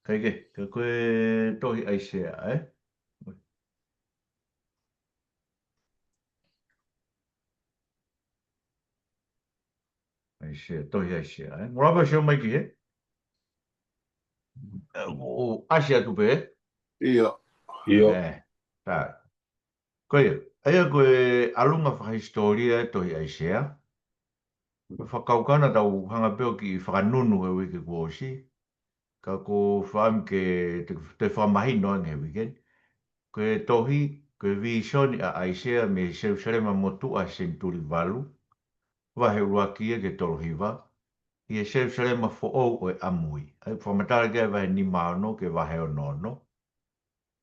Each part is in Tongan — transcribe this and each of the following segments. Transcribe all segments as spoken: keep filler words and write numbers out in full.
Kae kehe, ka ko e tohi ʻAisea, ē? ʻAisea, tohi ʻAisea, ē? Mo lava sio mai ki he? ʻO ʻasi atu pē? ʻIo. ʻIo. Ē, tā. Ko ia, ʻa ia ko e ʻalunga fakahisitōlia e tohi ʻAisea. Ko e fakakaukau naʻa tau hanga pē ʻo kiʻi fakanunu he uike kuo ʻosi. Ka ko e fakaʻamu ke te, te fakamahino ange he uike ni. Ko e tohi, ko e vīsone ʻa ʻAisea mei Selusalema motuʻa senituli valu, vahe ʻuluaki ia ki he tolu hiva, ʻi he Selusalema foʻou ʻo e ʻamui. ʻA ia fakamatala ki ai vahe nima ono ki he vahe ono ono.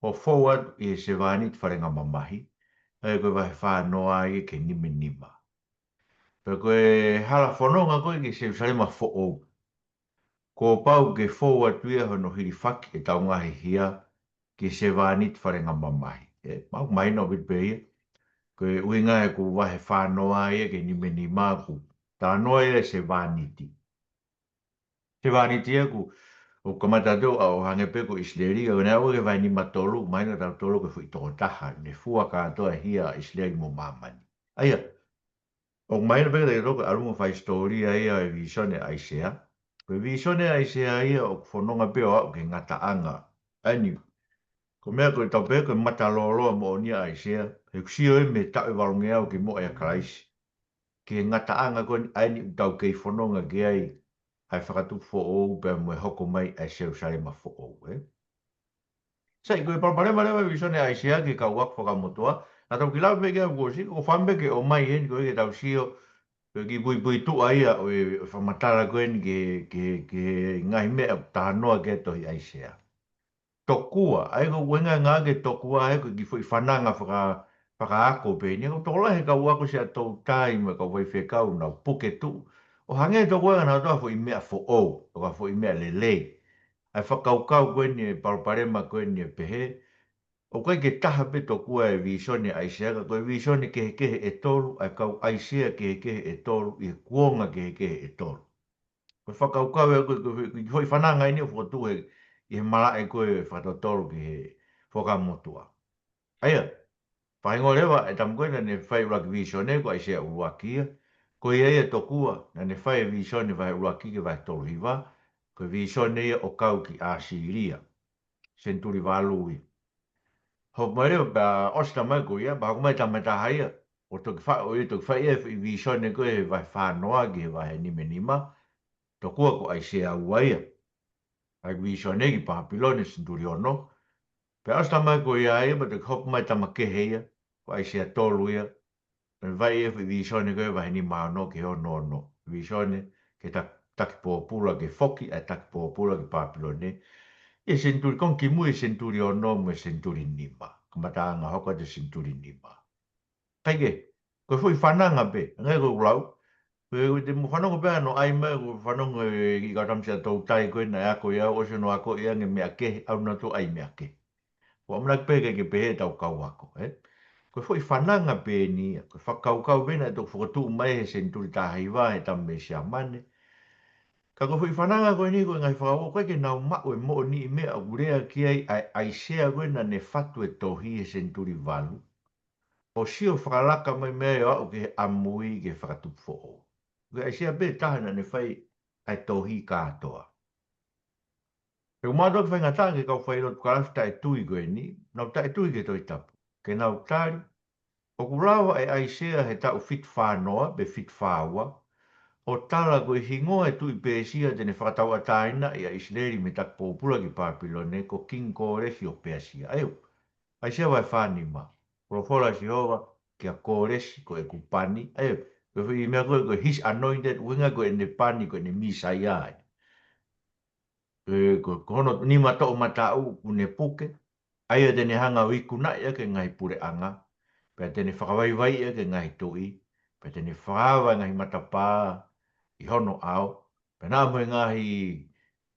ʻO fou atu ʻi he sevāniti falenga mamahi, ʻa ia ko e vahe fā noa ia ki he nima nima. Pea ko e hala fononga ko ē ki he Selusalema foʻou. Kuo pau ke fou atu ia hono hilifaki ʻetau ngaahi hia ki he sevāniti falenga mamahi. ʻE, mau mahino ʻaupito pē ia. Ko e ʻuhinga ē ko e vahe fā noa ia ki he nima nima ʻoku talanoa ia e sevāniti. Sevāniti ia ʻoku, ʻoku kamata atu ʻo hangē pē ko ʻIsileli, ʻo ne aʻu ki he vahe nima tolu, mahino ʻe tautolu ko e foʻi tokotaha, ne fua kātoa e hia ʻa ʻIsileli mo māmani. ʻA ia, ʻoku mahino pē kiate kitautolu ko e ʻalunga fakahisitōlia ia e vīsone ʻa ʻAisea. Ko e vīsone ʻa ʻAisea ia ʻoku fononga pē ʻo aʻu ki he ngataʻanga. ʻA eni, ko e meʻa ko e tau pehē ko e mata lōloa moʻoni ʻa ʻAisea, he ʻoku sio ia mei he taʻu ʻe valungeau kimuʻa ʻia Kalaisi. Ki he ngataʻanga ko eni, ʻa eni ʻoku tau kei fononga ki ai, ʻa e fakatupu foʻou pea mo e hoko mai ʻa e Selusalema foʻou, ē? Sai, ko e palopalema leva e vīsone ʻa ʻAisea ki he kau ako fakamotuʻa, naʻa tau kiʻi lau pē ki ai kuo ʻosi, ko e fakaʻamu pē ke ʻomai eni ko e ke tau sio, ko e kiʻi puipuituʻa ia ʻo e, ʻo e fakamatala ko eni ki he, ki he, ki he ngaahi meʻa ʻoku talanoa ki ai e tohi ʻAisea. Tokua, ʻa ia ko e ʻuhinga ia ki he tokua ē ko e kiʻi foʻi fananga faka-, fakaako pē eni, ko e tokolahi e kau ako Siaʻatoutai mo e kau faifekau naʻa nau puke tuʻu. ʻO hangē tokua ia naʻa nau tau foʻi meʻa foʻou, ʻo ka foʻi meʻa lelei. ʻA e fakakaukau ko eni e palopalema ko eni ʻe pehē, ʻoku ʻikai ke taha pē tokua e vīsone ʻa ʻAisea ka ko e vīsone kehekehe ʻe tolu, ʻa e kau ʻAisea kehekehe ʻe tolu, ʻi he kuonga kehekehe ʻe tolu. Ko e fakakaukau ē ko e, ko e, ko e foʻi fananga eni ʻoku fokotuʻu he, ʻi he malaʻe ko e fakatotolo ki he Fuakava Motuʻa. ʻA ia, fakahingoa leva e tama ko ē naʻa ne fai ʻuluaki vīsone ko ʻAisea ʻuluaki ia. Ko ia ia tokua, naʻa ne fai e vīsone vahe ʻuluaki ki he vahe tolu hiva, ko e vīsone ia ʻo kau ki ʻAsīlia. Senituli valu ia. Hopo mai leva pea ʻosi e tama ko ia, pea hoko mai e tama ʻe taha ia. ʻO toki fa-, ʻo ia toki fai e foʻi vīsone ko ē he vahe fā noa ki he vahe nima nima. Tokua ko ʻAisea ua ia. ʻA e vīsone ki Pāpilone senituli ono. Pea ʻosi e tama ko ia ia, pea toki hopo mai e tama kehe ia, ko ʻAisea tolu ia. Naʻa ne fai e foʻi vīsone ko ē vahe nima ono ki he ono ono. Vīsone ki he ta-, taki pōpula, ki he foki ʻa e taki pōpula ki Pāpilone. ʻI he senituli, konga kimui e senituli ono mo e senituli nima. Kamataʻanga hoko atu e senituli nima. Kae kehe, ko e foʻi fananga pē, hangē ko ʻeku lau. Ko e, ko e te mo fanongo pē ʻa hono ʻai mai, ko e fanongo e kiʻi kau tama Siaʻatoutai ko ē naʻe ako ia, ʻosi hono akoʻi ange meʻa kehe, ʻalu ʻo ʻai meʻa kehe. Ko e ʻamanaki pē ke, ke pehē ʻetau kau ako, ē? Ko e foʻi fananga pē eni ia, ko e fakakaukau pē naʻe toki fokotuʻu mai he senituli taha hiva, he tama mei Siamane. Ka ko e foʻi fananga ko eni ko e ngaahi fakakaukau ʻoku ʻikai ke nau maʻu e moʻoniʻi meʻa ʻoku lea ki ai ʻa e ʻAisea ko ē naʻa ne fatu e tohi he senituli valu. ʻO sio fakalaka mai mei ai ʻo aʻu ki he ʻamui ki he fakatupu foʻou. Ko e ʻAisea pē taha naʻa ne fai ʻa e tohi kātoa. He ʻoku mātuʻaki faingataʻa ki he kau failotu kalafi taʻetui ko eni, nau taʻetui ki he Tohi Tapu. Ke nau tali, ʻoku lava e ʻAisea he taʻu fitu fā noa, pe fitu fā ua, ʻo tala ko e hingoa e tuʻi Pēsia te ne fakatauʻatāinaʻi ʻa ʻIsileli mei he taki pōpula ki Pāpilone, ko Kingi Kōlesi ʻo Pēsia. ʻA ia, ʻAisea vahe fā nima, folofola ʻa Sihova kia Kōlesi ko ʻeku pani. ʻA ia, ko e foʻi meʻa ko ē, ko his anointed, ʻuhinga ko ʻene pani, ko ʻene Mīsaia ē. Ē, ko, ko hono nima toʻomataʻu ʻoku ne puke, ʻa ia te ne hanga ʻo ikunaʻi ʻaki e ngaahi puleʻanga, pea te ne fakavaivaiʻi ʻaki e ngaahi tuʻi, pea te ne fakaava e ngaahi matapā ʻi hono ʻao, pea naʻa mo e ngaahi,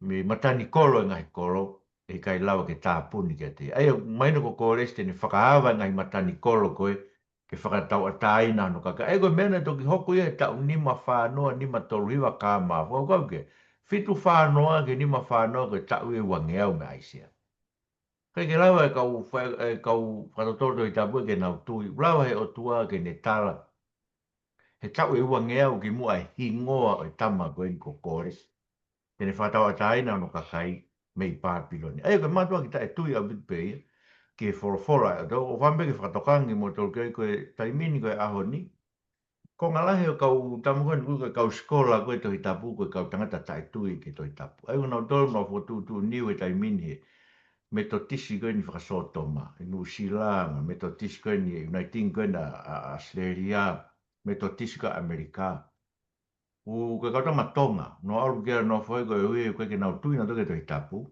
mei matani kolo e ngaahi kolo, ʻe ʻikai lava ke tāpuni kiate ia. ʻA ia, mahino ko Kōlesi te ne fakaava e ngaahi matani kolo ko ē, ke fakatauʻatāina hono kakai. ʻA ia ko e meʻa naʻe toki hoko ia he taʻu nima fā noa, nima tolu hiva ka ma. Fakakaukau ki ai. fitu fā noa ki he nima fā noa ko e taʻu ʻe uangeau mei ʻAisea. ʻIkai ke lava e kau fa-, e kau fakatotolo Tohi Tapu ke nau tui. ʻOku lava he ʻOtua ke ne tala he taʻu ʻe uangeau kimuʻa e hingoa ʻo e tama ko eni ko Kōlesi. Te ne fakatauʻatāina hono kakai mei Pāpilone. ʻA ia ko e mātuʻaki taʻetui ʻaupito pē ia ki he folofola ʻa e ʻOtua. ʻOfa pē ke fakatokanga kimoutolu ki ai ko e taimi ni ko e ʻaho ni. Konga lahi ʻo e kau tama ko eni ko e kau sikola ko e Tohi Tapu ko e kau tangata taʻetui ki he Tohi Tapu. ʻA ia ko nautolu nau fokotuʻutuʻu niu he taimi ni he Metotisi ko eni fakasōtoma, ʻi Nuʻusila, Metotisi ko eni, Uniting ko eni ʻa, ʻa, ʻAositelēlia, Metotisi ko ʻAmelika. ʻOku ko e kau tama Tonga, nau ʻalu ki ai nofo ai koeʻuhi ko e ʻikai ke nau tui nautolu ki he Tohi Tapu.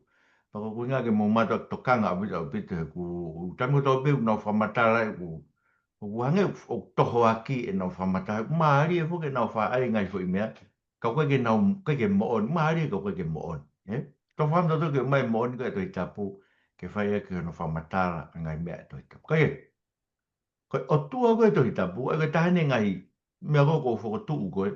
Pea ko e ʻuhinga ke mou mātuʻaki tokanga ʻaupito ʻaupito he ʻoku, ʻoku taimi kotoa pē ʻoku nau fakamatala ʻoku, ʻoku hangē ʻoku, ʻoku tohoakiʻi ʻenau fakamatala, ʻoku mālie foki ʻenau fai ngaahi foʻi meʻa, ka ʻoku ʻikai ke nau, ʻikai ke moʻoni, mālie ka ʻoku ʻikai ke moʻoni, ē? Tau fakamatala ke ʻomai moʻoni ko e Tohi Tapu, ke fai ʻaki hono fakamatala ʻa e ngaahi meʻa ʻa e Tohi Tapu. Ka ʻi ai, ko e ʻOtua ko e Tohi Tapu, ʻa ia ko e taha eni e ngaahi meʻa ko ē ʻoku ou fokotuʻu ko ē,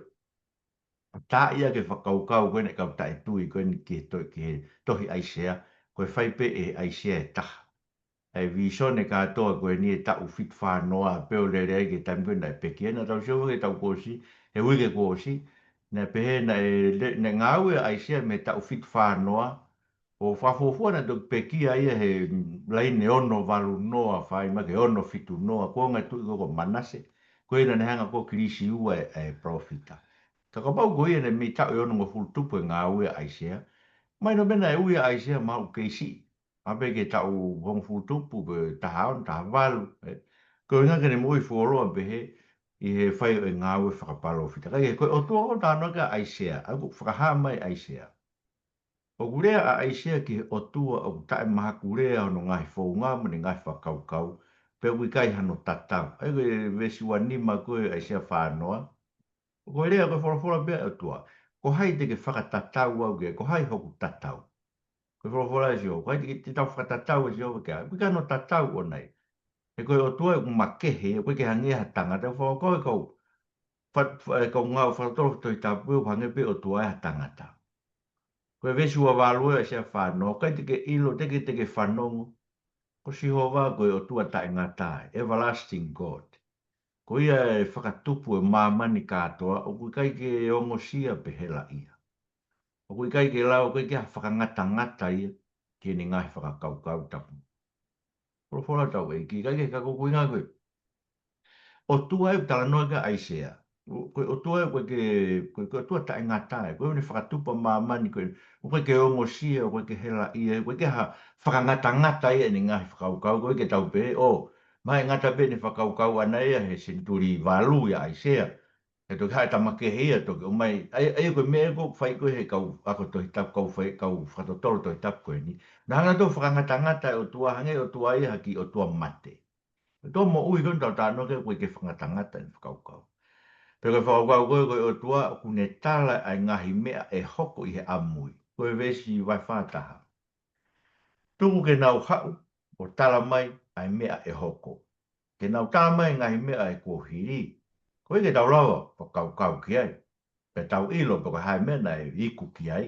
tā ia ke fakakaukau ko eni e kau taʻetui ko eni ki he to-, ki he tohi ʻAisea, ko e fai pē ʻe ʻAisea ʻe taha. ʻA e vīsone kātoa ko eni e taʻu fitu fā noa, pea ʻo lele ai ki he taimi ko ē naʻe pekia, naʻa tau sio ki he taʻu kuo ʻosi, he uike kuo ʻosi, naʻe pehē naʻe le-, naʻe ngāue ʻa ʻAisea mei he taʻu fitu fā noa, ʻo fakafuofua naʻe toki pekia ia he, mm, laine ono valu noa, fai mai ki he ono fitu noa, kuonga e tuʻi ko ē ko Manase, ko ia naʻa ne hanga ʻo kilisi ua e, e palōfita. Ka kapau ko ia naʻe mei taʻu ʻe onongofulu tupu e ngāue ʻa ʻAisea, mahino pē naʻe ui ʻa ʻAisea maʻu kei siʻi, ʻa pē ki he taʻu hongofulu tupu, pe taha ono, taha valu, ē. Ko e ʻuhinga ke ne moʻui fuoloa pehē ʻi he fai ʻo e ngāue fakapalōfita. Ka ʻi he ko e ʻOtua ʻoku talanoa ki ai ʻa ʻAisea, ʻa ia ʻoku fakahā mai ʻa ʻAisea. ʻOku lea ʻa ʻAisea ki he ʻOtua ʻoku taʻemahakulea hono ngaahi founga mo ʻene ngaahi fakakaukau, pea ʻoku ʻikai hano tatau. ʻA ia ko e veesi ua nima ko ē ʻAisea fā noa, ko e lea ko e folofola pē ʻa e ʻOtua. Ko hai te ke fakatatau au ki ai, ko hai hoku tatau? Ko e folofola ʻa Sihova, ko hai te ke, te tau fakatatau ʻa Sihova ki ai? ʻOku ʻikai hano tatau ʻoʻona ia. He ko e ʻOtua ʻoku makehe, ʻoku ʻikai ke hangē ha tangata, ʻoku fakakaukau e kau, fa-, fa-, e kau ngāue fakatotolo Tohi Tapu ʻoku hangē pē ʻOtua ia ha tangata. Ko e veesi ua valu ʻo ʻAisea fā noa, ʻikai te ke ʻilo, teʻeki te ke fanongo, ko Sihova ko e ʻOtua taʻengata, everlasting God. Ko ia ʻe fakatupu e māmani kātoa, ʻoku ʻikai ke ongosia pe helaʻia. ʻOku ʻikai ke lau, ʻoku ʻikai ke ha fakangatangata ia ki heʻene ngaahi fakakaukau tapu. Folofola ʻa hotau ʻEiki, ʻikai ke ka ko e ʻuhinga ko e ʻOtua ʻoku talanoa ki ai ʻAisea. Ko e ʻOtua ʻoku ʻikai ke, ko e, ko e ʻOtua taʻengata ē, ko ʻene fakatupu ʻa māmani, ko e, ʻoku ʻikai ke ongosia, ʻoku ʻikai ke helaʻia, ʻoku ʻikai ke ha fakangatangata ia ʻene ngaahi fakakaukau, ʻoku ʻikai ke tau pehē, ʻo, mahalo ʻe ngata pē ʻene fakakaukau ʻana ia he senituli valu ia ʻa ʻAisea. He toki haʻu e tama kehe ia toki ʻomai, ʻa ia, ʻa ia ko e meʻa ʻoku fai ko ē he kau ako Tohi Tapu, kau fai, kau fakatotolo Tohi Tapu ko eni. Naʻa nau ʻosi fakangatangata e ʻOtua, hangē ʻOtua ia ha kiʻi ʻOtua mate. ʻOtua moʻui ko eni ʻoku tau talanoa ki ai ʻoku ʻikai ke fakangatangata ʻene fakakaukau. Pea ko e fakakaukau ko ē ko e ʻOtua ʻoku ne tala ʻa e ngaahi meʻa ʻe hoko ʻi he ʻamui. Ko e veesi vahe fā taha. Tuku ke nau haʻu ʻo tala mai ʻa e meʻa ʻe hoko. Ke nau tala mai e ngaahi meʻa ʻe kuo hili. Ko ia ke tau lava fakakaukau ki ai. Pea tau ʻilo pe ko e hā e meʻa naʻe iku ki ai.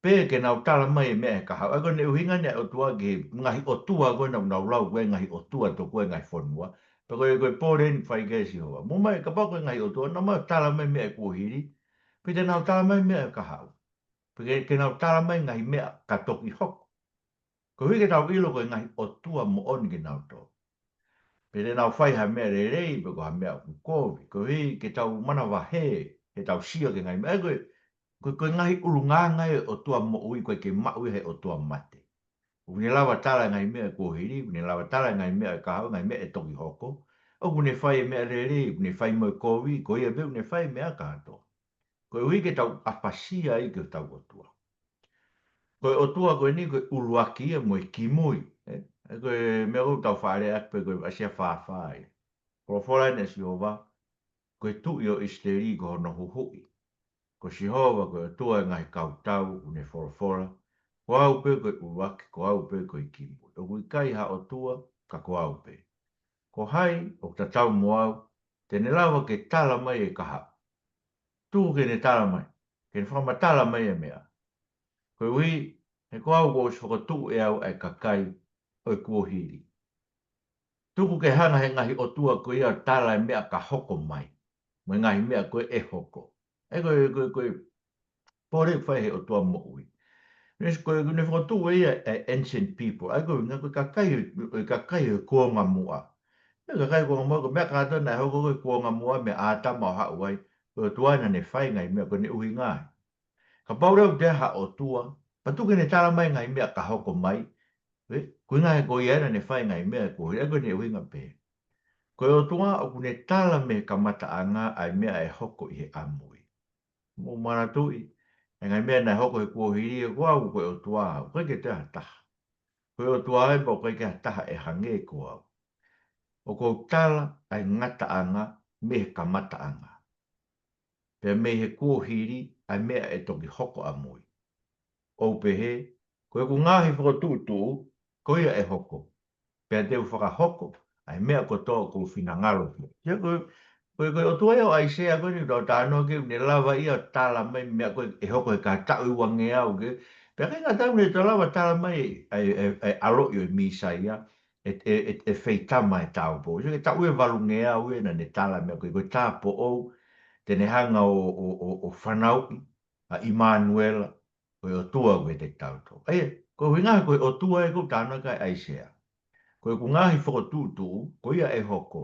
Pe ke nau tala mai e meʻa ʻe kahaʻu. ʻA ia ko ʻene ʻuhinga eni ʻa e ʻOtua ki he ngaahi ʻotua ko ē naʻa nau lau ko e ngaahi ʻotua tokua e ngaahi fonua. Pea ko e, ko e pole eni ʻoku fai ki ai ʻa Sihova. Mou ō mai kapau ko e ngaahi ʻotua, nau ō mai ʻo tala mai e meʻa ʻe kuo hili. Pe te nau tala mai e meʻa ʻe kahaʻu. Pe ke, ke nau tala mai e ngaahi meʻa ka toki hoko. Koeʻuhi ke tau ʻilo ko e ngaahi ʻotua moʻoni kinautolu. Pe te nau fai ha meʻa lelei, pe ko ha meʻa ʻoku kovi. Koeʻuhi ke tau manavahē, he tau sio ki he ngaahi meʻa. Ko e, ko e, ko e ngaahi ʻulungaanga ia ʻo e ʻOtua moʻui, ʻoku ʻikai ke maʻu ia he ʻOtua mate. ʻOku ne lava tala e ngaahi meʻa ʻe kuo hili, ʻoku ne lava tala e ngaahi meʻa ʻe kahaʻu, ngaahi meʻa ʻe toki hoko. ʻOku ne fai e meʻa lelei, ʻoku ne fai mo e kovi, ko ia pē ʻoku ne fai e meʻa ʻa kinautolu. Koeʻuhi ke tau ʻapasia ai ki hotau ʻOtua. Ko e ʻOtua ko eni ko e ʻuluaki ia mo e kimui, ē? Ē, ko e meʻa ʻoku tau faʻa lea atu pē ko e ʻAisea fā fā ia. Folofola eni ʻa Sihova, ko e Tuʻi ʻo ʻIsileli ko hono huhuʻi. Ko Sihova ko e ʻOtua e ngaahi kautau, ʻoku ne folofola, ko au pē ko e ʻuluaki, ko au pē ko e kimui. ʻOku ʻikai ha ʻOtua, ka ko au pē. Ko hai ʻoku tatau mo au, te ne lava ke tala mai e kahaʻu. Tuku ke ne tala mai. ke ne fakamatala mai e meʻa. Koeʻuhi, he ko au kuo ʻosi fokotuʻu ʻe au ʻa e kakai ʻo e kuohili. Tuku ke hanga he ngaahi ʻotua ko ia ʻo tala e meʻa ka hoko mai, mo e ngaahi meʻa ko ē ʻe hoko. ʻA ia ko e, ko e, ko e pole ʻoku fai he ʻOtua moʻui. Ne, ko e, ne fokotuʻu ʻe ia e ancient people. ʻA ia ko e, ko e kakai, ko e kakai ʻo e kuonga muʻa. Ko e kakai kuonga muʻa, ko e meʻa kātoa naʻe hoko ko e kuonga muʻa mei ʻAtama ʻo haʻu ai, ko e ʻOtua naʻa ne fai e ngaahi meʻa ko eni ʻuhinga ai. Kapau leva ʻoku toe ʻi ai ha ʻotua, pea tuku ke ne tala mai e ngaahi meʻa ka hoko mai. Ē, ko e ʻuhinga he ko ia naʻa ne fai e ngaahi meʻa ko ia, ko eni ʻuhinga pē. Ko e ʻOtua ʻoku ne tala mei he kamataʻanga ʻa e meʻa ʻe hoko ʻi he ʻamui. Mou manatuʻi, e ngaahi meʻa naʻe hoko he kuohili, ʻe ko au ko e ʻOtua au, ʻoku ʻikai ke toe ʻi ai ha taha. Ko e ʻOtua ē, pea ʻoku ʻikai ke ʻi ai ha taha ʻe hangē ko au. ʻOku ou tala ʻa e ngataʻanga mei he kamataʻanga. Pea mei he kuohili ʻa e meʻa ʻe toki hoko ʻamui. ʻOu pehē, ko ʻeku ngaahi fokotuʻutuʻu, ko ia ʻe hoko. Pea te u fakahoko ʻa e meʻa kotoa ʻoku ou finangalo ki ai. Ia ko, ko, ko e ʻOtua ia ʻo ʻAisea ko eni, tau talanoa ki ai, ne lava ia ʻo tala mai e meʻa ko ē ʻe hoko he kahaʻu ua ngeau ke. Pea ʻikai ngata ai, ne toe lava tala mai ʻa e, ʻa e, ʻa e ʻaloʻi ʻo e Mīsaia, ʻe, ʻe, ʻe, ʻe feitama e tāupoʻou. Sio ki he taʻu ʻe valu ngeau ia naʻa ne tala e meʻa ko ē, ko e tāupoʻou te ne hanga ʻo, ʻo, ʻo, ʻo fanauʻi ʻa ʻImanuela, ko e ʻOtua ʻoku ʻiate kitautolu. ʻA ia, ko e ʻuhinga ko e ʻOtua ē ʻoku talanoa ki ai ʻa ʻAisea. Ko ʻeku ngaahi fokotuʻutuʻu, ko ia ʻe hoko.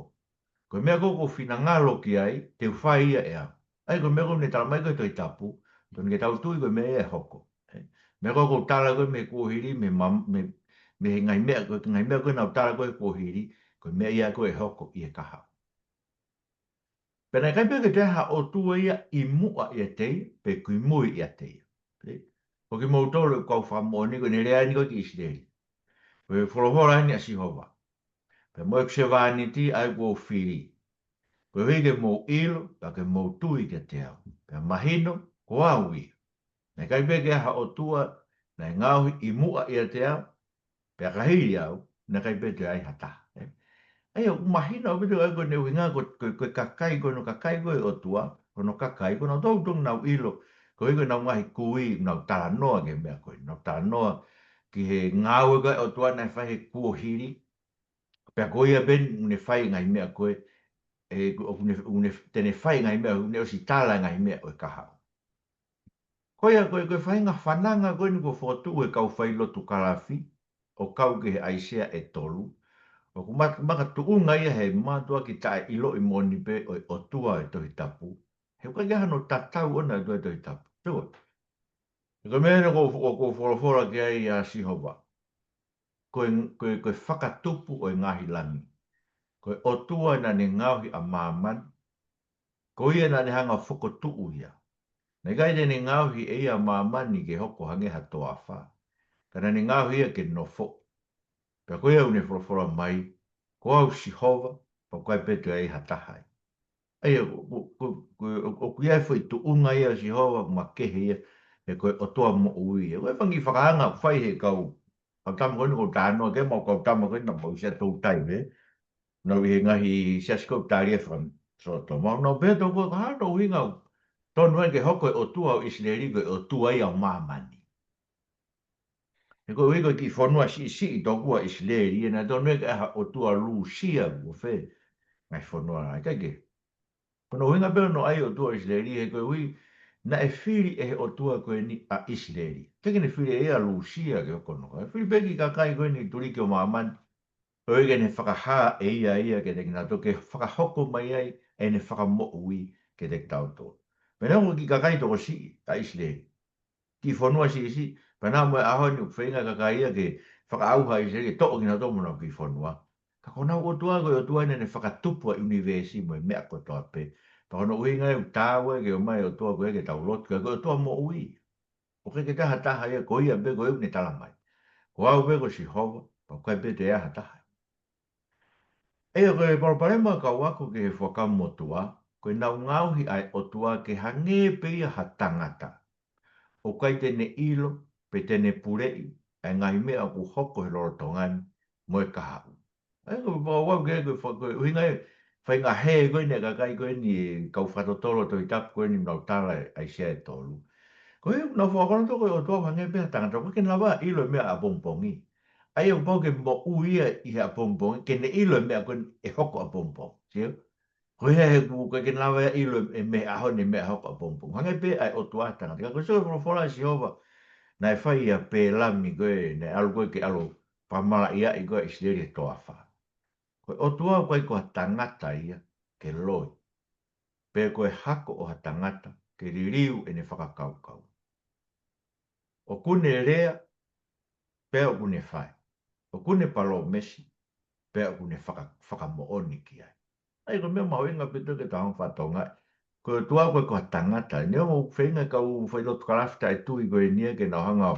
Ko e meʻa ko ē ʻoku ou finangalo ki ai, te u fai ia ʻe au. ʻA ia, ko e meʻa ko ē ne tala mai ko ē he Tohi Tapu, tonu ke tau tui ko e meʻa ia ʻe hoko. Ē, meʻa ko ē ʻoku ou tala ko ē mei he kuohili, mei he ma-, mei, mei he ngaahi meʻa, ko e ngaahi meʻa ko ē naʻa ku tala ko ē he kuohili, ko e meʻa ia ko ē ʻe hoko ʻi he kahaʻu. Pea naʻe ʻikai pē ke toe ʻi ai ha ʻotua ia ʻi muʻa ʻiate ia, pe kimui ʻiate ia. Ē? Ko kimoutolu ʻeku kau fakamoʻoni, ko ʻene lea eni ko ē ki ʻIsileli. Ko e folofola eni ʻa Sihova. Pea mo ʻeku sevāniti ʻa ia kuo u fili. Koeʻuhi ke mou ʻilo, pea ke mou tui kiate au. Pea mahino, ko au ia. Naʻe ʻikai pē ke ʻi ai ha ʻotua naʻe ngaohi ʻi muʻa ʻiate au, pea ka hili au, naʻe ʻikai pē toe ʻi ai ha taha. Ē? ʻA ia, ʻoku mahino ʻaupito ʻa ia ko ʻene ʻuhinga ko, ko, ko e kakai, ko hono kakai ko e ʻOtua, ko hono kakai, ko hono toutou nau ʻilo, koeʻuhi ko ʻenau ngaahi kui, nau talanoa ki he meʻa ko ē, nau talanoa ki he ngāue ko ē ʻa e ʻOtua naʻe fai he kuohili, pea ko ia pē ʻoku ne fai e ngaahi meʻa ko ē, ē, ʻoku ne, ʻoku ne, te ne fai e ngaahi meʻa, ʻoku ne ʻosi tala e ngaahi meʻa ʻo e kahaʻu. Ko ia ko e, ko e faʻahinga fananga ko eni kuo fokotuʻu ʻe he kau failotu kalafi, ʻo kau ki he ʻAisea ʻe tolu. ʻOku ma-, makatuʻunga ia he mātuʻaki taʻeʻiloʻi moʻoni pē ʻo e ʻOtua ʻo e Tohi Tapu. He ʻoku ʻikai ke ʻi ai hano tatau ʻona ʻa e ʻOtua ʻo e Tohi Tapu. Sio. Ko e meʻa eni ʻoku, ʻoku folofola ki ai ʻa Sihova. Ko e, ko e, ko e fakatupu ʻo e ngaahi langi. Ko e ʻOtua naʻa ne ngaohi ʻa māmani. Ko ia naʻa ne hanga ʻo fokotuʻu ia. Naʻe ʻikai te ne ngaohi ʻe ia ʻa māmani ke hoko hangē ha toafa. Ka naʻa ne ngaohi ia ke nofo. Pea ko ia ʻoku ne folofola mai, ko au Sihova, pea ʻoku ʻikai pē toe ʻi ai ha taha ia. ʻA ia, ʻo, ʻo, ʻo, ʻo, ʻoku ʻi ai e foʻi tuʻunga ia ʻo Sihova, ʻoku makehe ia, he ko e ʻOtua moʻui ia. Ko e fanga kiʻi fakahanga ʻoku fai he kau, kau tama ko eni ʻoku ou talanoa ki ai, mo e kau tama ko eni naʻa mau ʻi Siaʻatoutai, ē? Naʻa nau ʻi he ngaahi siasi ko ē ʻoku tali e fakasoto. Mo nau pehē tokua, ko e hā hono ʻuhinga ʻoku tonu ai ke hoko e ʻOtua ʻo ʻIsileli ko e ʻOtua ia ʻo māmani. He koeʻuhi ko e kiʻi fonua siʻisiʻi tokua ʻIsileli, ʻe naʻe tonu ke ʻi ai ha ʻotua Lūsia, ʻo fē, ngaahi fonua lahi, ʻikai ke. Ko hono ʻuhinga pē hono ʻai ʻOtua ʻIsileli, he koeʻuhi naʻe fili ʻe he ʻOtua ko eni ʻa ʻIsileli. ʻIkai ke ne fili ʻe ia Lūsia ke hoko hono. ʻE fili pē kiʻi kakai ko eni tuliki ʻo māmani. ʻOku ʻikai ke ne fakahā ʻe ia ia kiate kinautolu ke fakahoko mai ai ʻene fakamoʻui kiate kitautolu. Pea naʻe ʻi ai e kiʻi kakai tokosiʻi ʻa ʻIsileli. Kiʻi fonua siʻisiʻi, pea naʻa mo e ʻaho ni ʻoku feinga e kakai ia ke fakaʻauha ʻa ʻIsileli ke toʻo kinautolu mei honau kiʻi fonua. Ka ko honau ʻOtua ko e ʻOtua naʻa ne fakatupu ʻa e ʻunivēsi mo e meʻa kotoa pē. Pea ko hono ʻuhinga ia ʻoku taau ai ke ʻomai e ʻOtua ko ia ke tau lotu ki ai, ko e ʻOtua moʻui. ʻOku ʻikai ke toe ʻi ai ha taha ia, ko ia pē ko ē ʻoku ne tala mai. Ko au pē ko Sihova, pea ʻoku ʻikai pē toe ʻi ai ha taha. ʻA ia ko e palopalema kau ako ki he Fuakava Motuʻa, ko ʻenau ngaohi ʻa e ʻOtua ke hangē pē ia ha tangata. ʻOku ʻikai te ne ʻilo, pe te ne puleʻi, ʻa e ngaahi meʻa ʻoku hoko he lolotonga ni, mo e kahaʻu. ʻA ia ko e pau au ke, ko e fa-, ko e ʻuhinga e, faʻahinga hē ko eni e kakai ko eni e kau fakatotolo Tohi Tapu ko eni naʻa nau tala ʻa ʻAisea ʻe tolu. Ko e, naʻa ku fakakono atu ko e ʻOtua ʻoku hangē pē ha tangata, ʻoku ʻikai ke ne lava ʻilo e meʻa ʻapongipongi. ʻA ia ʻoku pau ke moʻui ia ʻi he ʻapongipongi, ke ne ʻilo e meʻa ko ē ʻe hoko ʻapongipongi. Sio? Ko ia he ʻoku ʻikai ke ne lava ia ʻilo e meʻa ʻaho ni, meʻa hoko ʻapongipongi. Hangē pē ʻa e ʻOtua ha tangata. Ka ko e sio ki he folofola ʻa Sihova, naʻe fai ʻia Pēlami ko ē, naʻe ʻalu ko ē ke ʻalu fakamalaʻiaʻi ko ē ʻa ʻIsileli he toafa. Ko e ʻOtua ʻoku ʻikai ko ha tangata ia ke loi, pe ko e hako ʻo ha tangata ke liliu ʻene fakakaukau. ʻOku ne lea, pea ʻoku ne fai. ʻOku ne palōmesi, pea ʻoku ne faka-, fakamoʻoni ki ai. ʻA ia ko e meʻa mahuʻinga pito ke tau hanga ʻo fakatokangaʻi. Ko e ʻOtua ʻoku ʻikai ko ha tangata. Neongo ʻoku feinga e kau failotu kalafi taʻetui ko eni ia ke nau hanga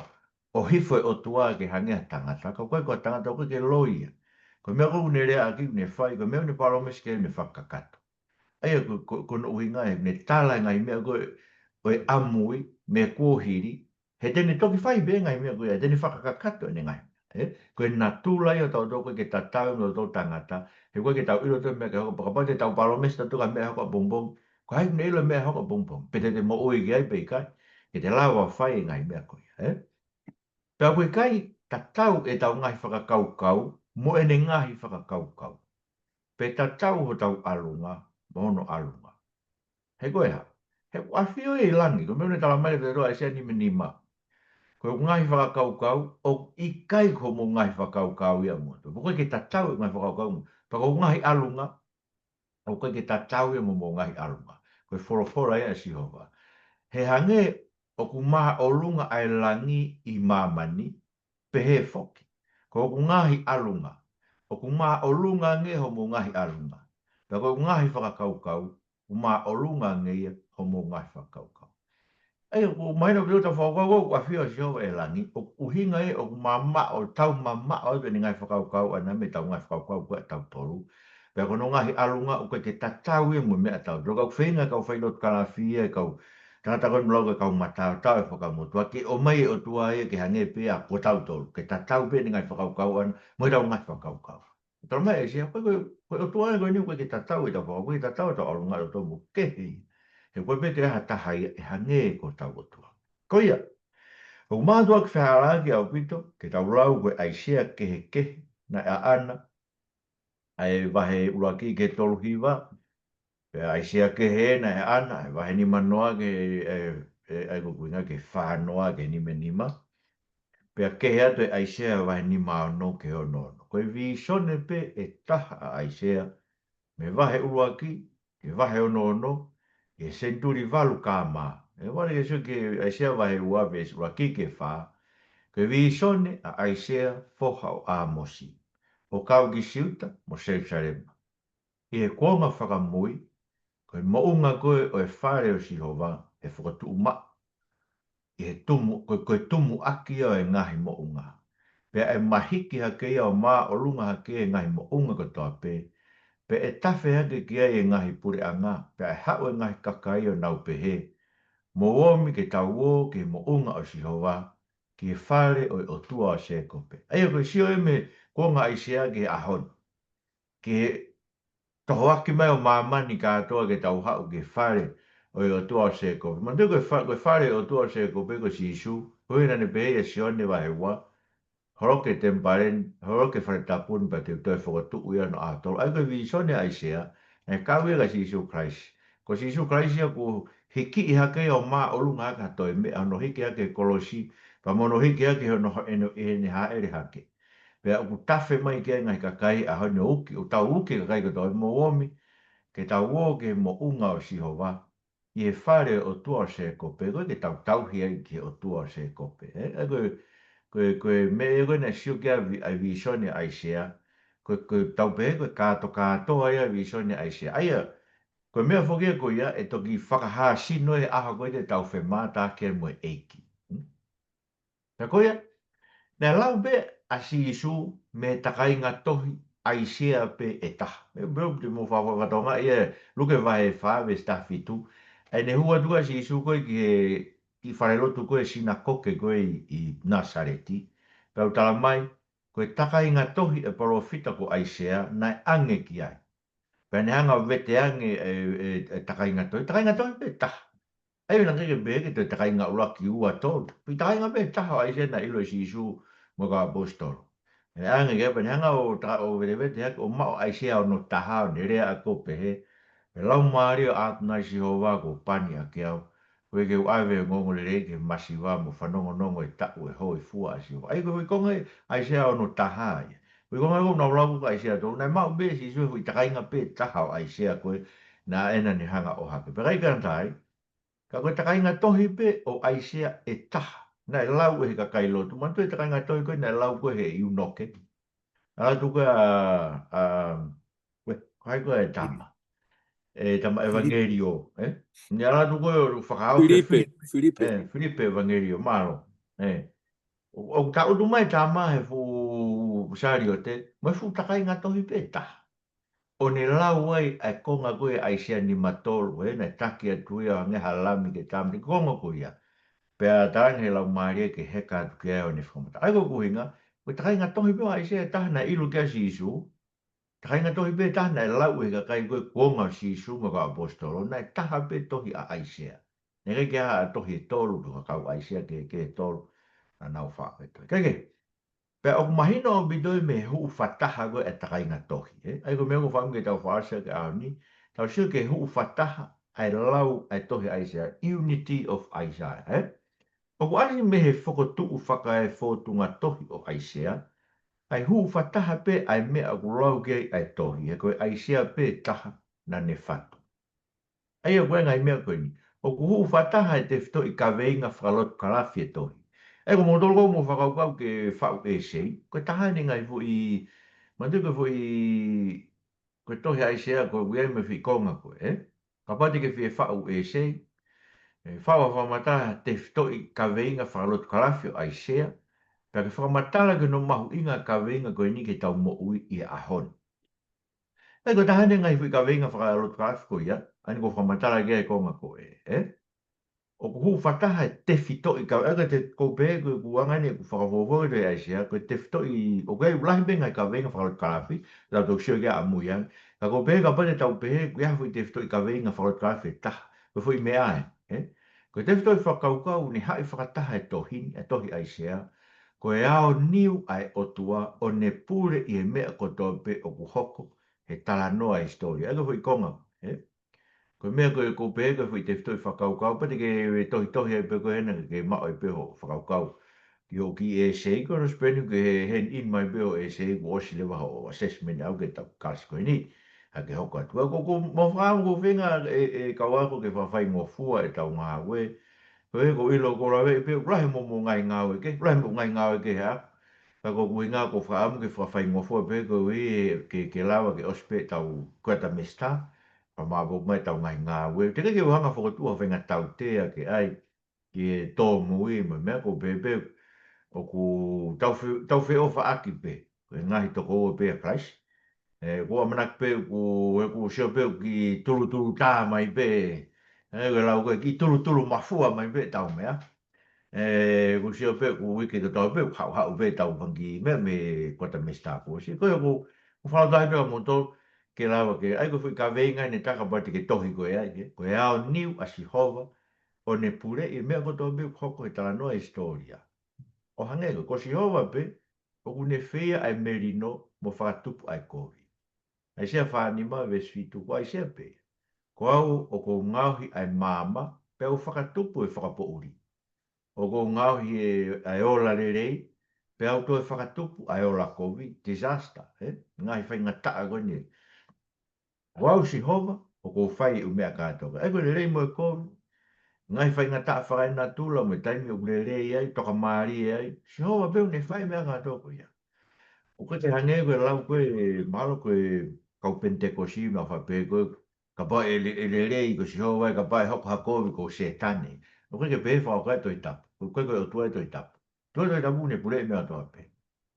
ʻo hifo e ʻOtua ke hangē ha tangata. Ka ʻoku ʻikai ko ha tangata, ʻoku ʻikai ke loi ia. Ko e meʻa ko ē ʻoku ne leaʻaki, ʻoku ne fai, ko e meʻa ʻoku ne palōmesi ki ai, ʻoku ne fakakakato. ʻA ia ko, ko, ko hono ʻuhinga ē, ne tala e ngaahi meʻa ko ē ʻo e ʻamui mei he kuohili, he te ne toki fai pē e ngaahi meʻa ko ia, he te ne fakakakato ʻene ngaahi meʻa. Ē? Ko e natula ia ʻo tautolu ʻoku ʻikai ke tatau mo tautolu tangata, he ʻoku ʻikai ke tau ʻilo ʻe tautolu e meʻa ke hoko, pea kapau te tau palōmesi tautolu ki ha meʻa hoko ʻapongipongi, ko hai ʻoku ne ʻilo e meʻa hoko ʻapongipongi? Pe te te moʻui ki ai pe ʻikai, ke te lava ʻo fai e ngaahi meʻa ko ia, ē? Pea ʻoku ʻikai tatau ʻetau ngaahi fakakaukau mo ʻene ngaahi fakakaukau. Pe tatau hotau ʻalunga mo hono ʻalunga. He ko e hā? He ʻoku ʻafio ia ʻi langi, ko e meʻa naʻe talamai ʻe he folofola ʻi ʻAisea nima nima. Ko hoku ngaahi fakakaukau, ʻoku ʻikai ko hoʻomou ngaahi fakakaukau ia mo ʻoku ʻikai ke tatau e ngaahi fakakaukau mo. Pea ko hoku ngaahi ʻalunga, ʻoku ʻikai ke tatau ia mo hoʻomou ngaahi ʻalunga. Ko e folofola ia ʻa Sihova. He hangē ʻoku māʻolunga ʻa e langi ʻi māmani, pehē foki ko hoku ngaahi ʻalunga, ʻoku māʻolunga ange hoʻomou ngaahi ʻalunga. Pea ko hoku ngaahi fakakaukau, ʻoku māʻolunga ange ia hoʻomou ngaahi fakakaukau. ʻA ia, ʻoku mahino pē ʻoku tau fakakaukau ʻoku ʻafio ʻa Sihova ʻi langi, ʻoku ʻuhinga ia ʻoku mamaʻo, tau mamaʻo atu ʻene ngaahi fakakaukau ʻana mei heʻetau ngaahi fakakaukau ko ē ʻatautolu. Pea ko hono ngaahi ʻalunga ʻoku ʻikai ke tatau ia mo e meʻa ʻatautolu. Ka ʻoku feinga e kau failotu kalafi ia, e kau tangata ko ē ʻoku nau lau ko e kau mataotao ʻo e Fuakava Motuʻa, ke ʻomai e ʻOtua ia ke hangē pē ia ko tautolu. Ke tatau pē ʻene ngaahi fakakaukau ʻana mo ʻetau ngaahi fakakaukau. Talamai ʻe ʻAisea, ko e, ko e, ko e ʻOtua ko eni ʻoku ʻikai ke tatau ʻetau fakakaukau, ʻikai ke tatau ʻetau ʻalunga, ʻoku tau mo kehe ia. He ʻoku ʻikai pē ke ʻi ai ha taha ia ʻe hangē ko hotau ʻOtua. Ko ia, ʻoku mātuʻaki fehālaaki ʻaupito ke tau lau ko e ʻAisea kehekehe naʻe ʻaʻana, ʻa e vahe ʻuluaki ki he tolu hiva, pea ʻAisea kehe naʻe ʻaʻana, ʻa e vahe nima noa ki he, ʻe, ʻe, ʻa ia ko e ʻuhinga ki he fā noa ki he nima nima. Pea kehe atu ʻe ʻAisea vahe nima ono ki he ono ono. Ko e vīsone pē ʻe taha ʻa ʻAisea, mei he vahe ʻuluaki ki he vahe ono ono, ʻi he senituli valu K M. ʻE vale ke sio ki he ʻAisea vahe ua veesi ʻuluaki ki he fā, ko e vīsone ʻa ʻAisea foha ʻo ʻĀmosi, ʻo kau ki Siuta mo Selusalema. ʻI he kuonga fakamui, ko e moʻunga ko ē ʻo e fale ʻo Sihova ʻe fokotuʻu maʻu ʻi he tumu, ko, ko e tumuʻaki ia ʻo e ngaahi moʻunga. Pea ʻe mahiki hake ia ʻo māʻolunga hake ʻi he ngaahi moʻunga kotoa pē, pea ʻe tafe hake ki ai e ngaahi puleʻanga, pea ʻe haʻu e ngaahi kakai ʻo nau pehē, Mou omi ke tau ō ki he moʻunga ʻo Sihova, ki he fale ʻo e ʻOtua ʻo Sēkope. ʻA ia ko e sio ē mei he kuonga ʻAisea ki he ʻaho ni, ki he tohoaki mai ʻo māmani kātoa ke tau haʻu ki he fale ʻo e ʻOtua ʻo Sēkope. Manatuʻi ko e fa-, ko e fale ʻo e ʻOtua ʻo Sēkope ko Sīsū, ko ia naʻa ne pehē ʻia Sione vahe ua, holoki e temipale ni, holoki e fale tapu ni pea te u toe fokotuʻu ia ʻi he ʻaho tolu. ʻA ia ko e vīsone ʻa ʻAisea, naʻe kau ia kia Sīsū Kalaisi. Ko Sīsū Kalaisi ia kuo hikiʻi hake ia ʻo māʻolunga hake ha toe meʻa, hono hiki hake e kolosi, pea mo hono hiki hake hono, ʻene, ʻene hāʻele hake. Pea ʻoku tafe mai ki ai e ngaahi kakai ʻaho ni ʻo uki, ʻo tau uki e kakai kotoa, mou omi ke tau ō ki he moʻunga ʻo Sihova, ʻi he fale ʻo e ʻOtua ʻo Sēkope, ko e ke tau tauhi ai ki he ʻOtua ʻo Sēkope. Ē, ē, ko e, ko e, ko e meʻa ia ko ē naʻe sio ki ai vi-, ʻa e vīsone ʻa ʻAisea, ko e, ko e tau pehē ko e kātokātoa ia e vīsone ʻa ʻAisea. ʻA ia, ko e meʻa foki ia ko ia, ʻe toki fakahāsino e ʻaho ko ē te tau femātaaki ai mo e ʻEiki. Hmm? Pea ko ia, naʻe lau pē ʻa Sīsū mei he takainga tohi ʻAisea pē ʻe taha. Ē, pea te mou fa-, fa-, fakatokangaʻi ē, Luke vahe fā veesi taha fitu. ʻA ia naʻe hū atu ʻa Sīsū ko ē ki he, ki he falelotu ko ē, sinakoke ko ē ʻi, ʻi Nāsaleti. Pea ʻoku talamai, ko e takainga tohi ʻa e palōfita ko ʻAisea, naʻe ʻange ki ai. Pea ne hanga ʻo vete ange e, e, e takainga tohi, takainga tohi pē taha. ʻA ia naʻe ʻikai ke pehē ke toe takainga ʻuluaki, ua, tolu. Pea takainga pē taha ʻo ʻAisea naʻe ʻilo ʻe Sīsū mo e kau ʻaposetolo. ʻE ʻange ke pehē ange ʻo ta-, ʻo velevete hake ʻo maʻu ʻa ʻAisea ono taha ʻo ne lea ʻaki ʻo pehē, ʻE Laumālie ʻo ʻAtonai Sihova kuo pani ʻaki au. Koeʻuhi ke u ʻave ʻa e ongoongolelei ki he masiva mo fanongonongo ʻa e taʻu ʻo e hōifua ʻa Sihova. ʻA ia ko e foʻi konga ʻa ʻAisea ono taha ia. Foʻi konga ʻoku nau lau ko ē ʻAisea tolu, naʻe maʻu pē ʻe Sīsū e foʻi takainga pē taha ʻo ʻAisea ko ē naʻa na ne hanga ʻo ʻohake. Pea ʻikai ke ngata ai, ka ko e takainga tohi pē ʻo ʻAisea ʻe taha naʻe lau ʻe he kakai lotu. Manatuʻi e takainga tohi ko ē naʻe lau ko ē ʻe he ʻiunoke. ʻAlu atu ko ē ʻa, ʻa, ko hai ko ē e tama. E tama Filipe. Evangelio, ē? Naʻe ʻalu atu ko ē ʻo fakaʻauha ʻe Filipe, Fili-, Filipe. ē, Filipe Evangelio, mālō. Ē. ʻO, ʻo taʻutu mai e tama he fuʻu saliote, mo e fuʻu takainga tohi pē taha. ʻO ne lau ai ʻa e konga ko ē ʻa ʻAisea nima tolu, ē, naʻe taki atu ia ʻo hangē ha lami ke tāmateʻi, konga ko ia. Pea talaange ʻe he Laumālie ke heka atu ki ai ʻo ne fakamatala. ʻA ia ko e ʻuhinga, ko e takainga tohi pē ʻo ʻAisea ʻe taha naʻe ʻilo ki ai ʻa Sīsū, takainga tohi pē taha naʻe lau ʻe he kakai ko ē kuonga ʻo Sīsū mo e kau ʻaposetolo, naʻe taha pē tohi ʻa ʻAisea. Naʻe ʻikai ke ʻi ai ha tohi ʻe tolu, ko e kau ʻAisea kehekehe ʻe tolu naʻa nau faʻu e tohi. Kae kehe, pea ʻoku mahino ʻaupito ia mei he huʻu fakataha ko ē ʻa e takainga tohi, ē? ʻA ia ko e meʻa ʻoku ou fakaʻamu ke tau fakaʻosi ʻaki he ʻaho ni, tau sio ki he huʻu fakataha ʻa e lau ʻa e tohi ʻAisea, unity of Isaiah, ē? ʻOku ʻasi mei he fokotuʻu fakaefōtunga tohi ʻo ʻAisea, ʻa e huʻu fakataha pē ʻa e meʻa ʻoku lau ki ai ʻa e tohi, he ko e ʻAisea pē taha naʻa ne fatu. ʻA ia ko e ngaahi meʻa ko eni, ʻoku huʻu fakataha e tefitoʻi kaveinga fakalotukalafi e tohi. ʻA ia ko moutolu ʻoku mou fakakaukau ke faʻu ʻēsei, ko e taha eni e ngaahi foʻi, manatuʻi ko e foʻi, ko e tohi ʻAisea ko ē ʻoku ʻi ai mo e foʻi konga ko ē, ē? Kapau te ke fie faʻu ʻēsei, ē, faʻu ʻa e fakamatala tefitoʻi kaveinga fakalotukalafi ʻo ʻAisea, pea ke fakamatala ki hono mahuʻinga e kaveinga ko eni ki heʻetau moʻui ʻi he ʻaho ni. ʻA ia ko e taha eni e ngaahi foʻi kaveinga fakalotukalafi ko ia, ʻa eni ʻoku fakamatala ki ai e konga ko ē, ē? ʻOku huʻu fakataha e tefitoʻi kaveinga, ʻa ia ko e te kou pehē ko ʻeku anga eni ʻeku fakafoʻou ki he tohi ʻAisea, ko e tefitoʻi, ʻoku ʻi ai e lahi pē ngaahi kaveinga fakalotukalafi, tau toki sio ki ai ʻamui ange. Ka kou pehē kapau te tau pehē, ʻoku ʻi ai ha foʻi tefitoʻi kaveinga fakalotukalafi ʻe taha, ko e foʻi meʻa ē, ē? Ko e tefitoʻi fakakaukau naʻe haʻi fakataha e tohi ni, e tohi ʻAisea, ko e aoniu ʻa e ʻOtua ʻo ne pule ʻi he meʻa kotoa pē ʻoku hoko, he talanoa e hisitōlia. ʻA ia ko e foʻi konga, ē? Ko e meʻa ko ē kou pehē ko e foʻi tefitoʻi fakakaukau, pea te ke tohitohi ai pē ko ē hena ke maʻu ai pē hoʻo fakakaukau. Ki hoʻo kiʻi ʻēsei, ko hono sipeni ke hand in mai pē hoʻo ʻēsei kuo ʻosi leva hoʻo assessment ʻaʻau ki he taʻu kalasi ko eni. Ka ke hoko atu. ʻA ia ko, ko, mou fakaʻamu ko e feinga ē, ē kau ako ke fakafaingofua ʻetau ngāue. Ko e, kou ʻilo ʻoku lahi pē, lahi mo, mo e ngaahi ngāue kehe, lahi mo e ngaahi ngāue kehe ʻaʻaku. Ka ko ʻeku ʻuhinga ʻoku ou fakaʻamu ke fakafaingofua pē koeʻuhi ke, ke lava ke ʻosi pē ʻetau kuatamesitā, pea maʻu mai ʻetau ngaahi ngāue. Teʻeki ke u hanga ʻo fokotuʻu ha faʻahinga tautea ke ʻai ki he tōmui mo e meʻa, kou pehē pē ʻoku tau fe-, tau feʻofaʻaki pē, ko e ngaahi tokoua pē ʻa Kalaisi. Ē, kou ʻamanaki pē ʻoku, ʻoku sio pē ʻoku kiʻi tulutulutā mai pē. Ē, ko e lau ko ē kiʻi tulutulu mafua mai pē ʻetau meʻa. Ē, kou sio pē ʻoku uike kotoa pē ʻoku haʻuhaʻu pē ʻetau fanga kiʻi meʻa mei he kuatamesitā kuo ʻosi. Ko ia ʻoku, ʻoku ou fakalahi pē kia moutolu ke lava ke, ʻa ia ko e foʻi kaveinga eni ʻe taha kapau te ke tohi ko ē ai, ē? Ko e aoniu ʻa Sihova ʻo ne puleʻi e meʻa kotoa pē ʻoku hoko he talanoa e hisitōlia. ʻO hangē ko ē, ko Sihova pē ʻoku ne feia ʻa e melino mo fakatupu ʻa e kovi. ʻAisea fā nima veesi fitu, ko ʻAisea pē. Ko au ʻoku ou ngaohi ʻa e maama, pea u fakatupu e fakapoʻuli. ʻOku ou ngaohi e, ʻa e ola lelei, pea u toe fakatupu ʻa e ola kovi, disaster, ē? Ngaahi faingataʻa ko eni. Ko au Sihova, ʻoku ou fai ʻeku meʻa kātoa. ʻA ia ko e lelei mo e kovi, ngaahi faingataʻa fakaenatula mo e taimi ʻoku lelei ai, tokamālie ai, Sihova pē ʻoku ne fai e meʻa kātoa ko ia. ʻOku ʻikai ke hangē ko e lau ko ē, mahalo ko e kau Penitekosi, meʻa fakape ko ē, kapau ʻe le-, ʻe lelei ko Sihova, kapau ʻe hoko ha kovi ko Sētane. ʻOku ʻikai ke pehē fakaʻoka e Tohi Tapu. ʻOku ʻikai ko e ʻOtua e Tohi Tapu. ʻOtua e Tohi Tapu ʻoku ne puleʻi e meʻa kotoa pē.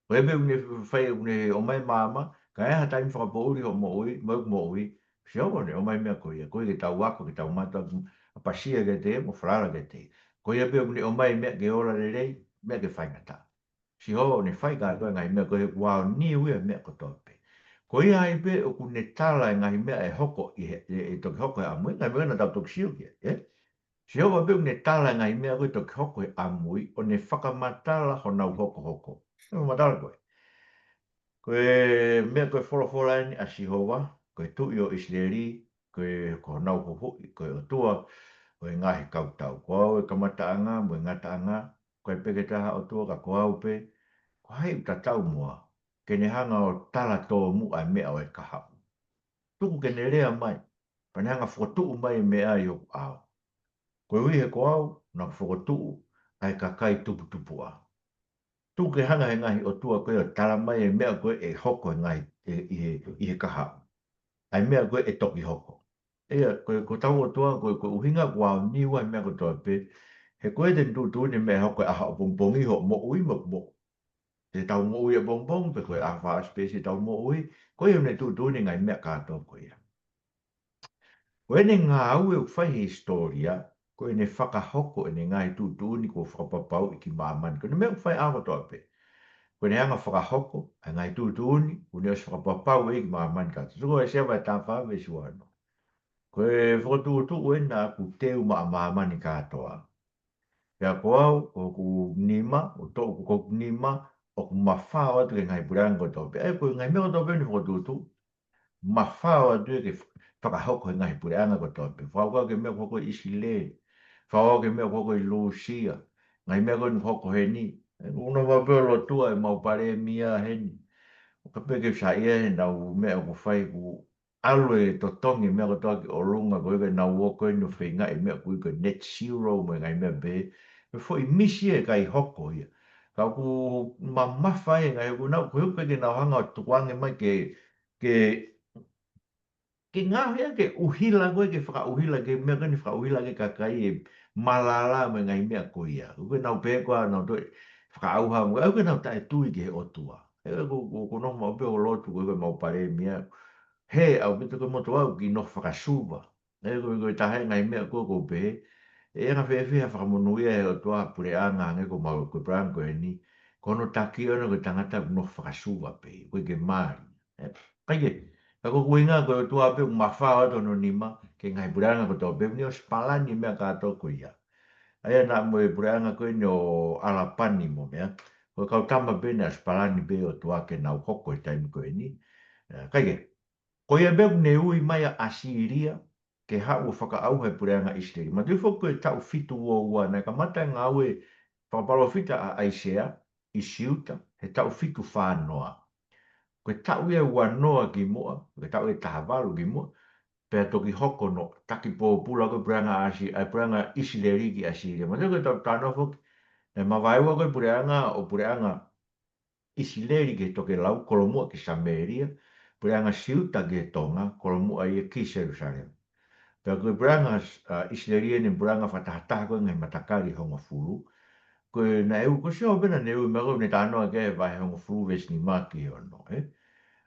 Ko ia pē ʻoku ne fai, ʻoku ne ʻomai e maama, ka ʻi ai ha taimi fakapoʻuli hoʻo moʻui, mo ʻeku moʻui, Sihova ʻoku ne ʻomai e meʻa ko ia, ko ia ke tau ako, ke tau mātuʻaki ʻapasia kiate ia, mo falala kiate ia. Ko ia pē ʻoku ne ʻomai e meʻa ke ola lelei, meʻa ke faingataʻa. Sihova ʻoku ne fai kātoa e ngaahi meʻa ko ē he ʻoku aoniu ia e meʻa kotoa pē. Ko ia ai pē ʻoku ne tala e ngaahi meʻa ʻe hoko ʻi he, ʻe, ʻe toki hoko he ʻaho ni, ngaahi meʻa naʻa tau toki sio ki ai, ē? Sihova pē ʻoku ne tala e ngaahi meʻa ko ē toki hoko he ʻamui, ʻo ne fakamatala honau hokohoko. Ko e matala ko ē. Ko e meʻa ko e folofola eni ʻa Sihova, ko e Tuʻi ʻo ʻIsileli, ko e, ko honau huhuʻi, ko e ʻOtua ʻo e ngaahi kautau. Ko au e kamataʻanga mo e ngataʻanga, ko e peke taha ʻOtua ka ko au pē, ko hai ʻoku tatau mo au, ke ne hanga ʻo tala tōmuʻa e meʻa ʻo e kahaʻu. Tuku ke ne lea mai, pea ne hanga fokotuʻu mai e meʻa ʻi hoku ʻao. Koeʻuhi he ko au naʻa ku fokotuʻu ʻa e kakai tuputupuʻa. Tuku ke hanga he ngaahi ʻotua ko ē ʻo tala mai e meʻa ko ē ʻe hoko he ngaahi, ʻe, ʻi he, ʻi he kahaʻu. ʻA e meʻa ko ē ʻe toki hoko. ʻIa, ko e, ko hotau ʻOtua, ko e, ko e ʻuhinga ʻoku aoniu ai e meʻa kotoa pē. He ko e te ne tuʻutuʻuni e meʻa ʻe hoko he ʻaho ʻapongipongi hoʻo moʻui mo ʻeku moʻui. Te tau moʻui ʻapongipongi, pe ko e ʻaho fakaʻosi pē siʻetau moʻui, ko ia ʻoku ne tuʻutuʻuni e ngaahi meʻa kātoa ko ia. Ko ʻene ngāue ʻoku fai he hisitōlia, ko ʻene fakahoko ʻene ngaahi tuʻutuʻuni kuo fakapapauʻi ki māmani. Ko ʻene meʻa ʻoku fai ʻaho kotoa pē. Ko ʻene hanga fakahoko ʻa e ngaahi tuʻutuʻuni kuo ne ʻosi fakapapauʻi ki māmani kātoa. Sio ko ʻAisea vahe taha fā veesi ua ono. Ko e fokotuʻutuʻu ena ʻoku teu maʻa māmani kātoa. Pea ko au, ko hoku nima, ʻo toʻo ko hoku nima, ʻoku mafao atu ki he ngaahi puleʻanga kotoa pē. ʻA ia ko e ngaahi meʻa kotoa pē ʻoku ne fokotuʻutuʻu, mafao atu ia ke fa-, fakahoko he ngaahi puleʻanga kotoa pē. Fakakaukau ki he meʻa ʻoku hoko ʻi ʻIsileli. Fakakaukau ki he meʻa ʻoku hoko ʻi Lūsia. Ngaahi meʻa ko eni ʻoku hoko heni. ʻOku nofo pē ʻo lotua ʻemau palēmia heni. ʻOka pē ke saiʻia he ʻenau meʻa ʻoku fai ʻoku ʻalu e totongi e meʻa kotoa ki ʻolunga ko e ke nau ō ko eni ʻo feingaʻi e meʻa ʻoku ui ko e net zero mo e ngaahi meʻa pehē. Ko e foʻi misi ia ʻikai hoko ia. Ka ʻoku mamafa e ngaahi ʻoku nau, ko e ʻoku ke nau hanga ʻo tukuange mai ke, ke, ke ngaohi ʻa e ke ʻuhila ko e ke fakaʻuhila ke meʻa ko eni fakaʻuhila ke kakai e malala mo e ngaahi meʻa ko ia. ʻOku ke nau pehē ko ā nau toe fakaʻauha mo, ʻoku ke nau taʻetui ki he ʻOtua. ʻE ko, ko, ko nofo maʻu pē ʻo lotu ko e ke mau palēmia. He ʻaupito ko e motuʻa ʻoku kiʻi nofo fakasuva. ʻE ko, ko e taha e ngaahi meʻa ko, ko pehē. ʻE anga fēfē ha fakamonūʻia he ʻOtua ha puleʻanga hangē ko mau ko e puleʻanga ko eni. Ko hono taki ʻona ko e tangata ʻoku nofo fakasuva pē. Ko e ke mali. ʻE, kai ke. Ka ko e ʻuhinga ko e ʻOtua pē ʻoku mafao atu hono nima ki he ngaahi puleʻanga kotoa pē. Ni ʻosi palani e meʻa kātoa ko ia. ʻA ia naʻa mo e puleʻanga ko eni ʻo ʻAlapani mo meʻa. Ko e kau tama pē naʻe ʻosi palani pē ʻOtua ke nau hoko he taimi ko eni. ʻE, kai ke. Ko ia pē ʻoku ne ui mai ʻa ʻAsīlia, ke haʻu ʻo fakaʻauha e puleʻanga ʻIsileli. Manatuʻi foki ko e taʻu fitu ua ua, naʻe kamata e ngāue fakapalōfita ʻa ʻAisea, ʻi Siuta, he taʻu fitu fā noa. Ko e taʻu ia ua noa ki muʻa, ko e taʻu ia taha valu ki muʻa, pea toki hoko hono taki pōpula ko e puleʻanga ʻAsi-, ʻa e puleʻanga ʻIsileli ki ʻAsīlia. Manatuʻi ko e taʻu taha noa foki, naʻe mavaeua ko e puleʻanga ʻo puleʻanga ʻIsileli ki he tokelau, kolomuʻa ki Samēlia, puleʻanga Siuta ki he tonga, kolomuʻa ia ki Selūsalema. Pea ko e puleʻanga, ʻa, ʻIsileli eni puleʻanga fakatahataha ko e ngaahi matakali hongofulu. Ko e naʻe ui, ko Sihova pē naʻa ne ui, meʻa ko ē ne talanoa ki ai he vahe hongofulu veesi nima ki he ono, ē?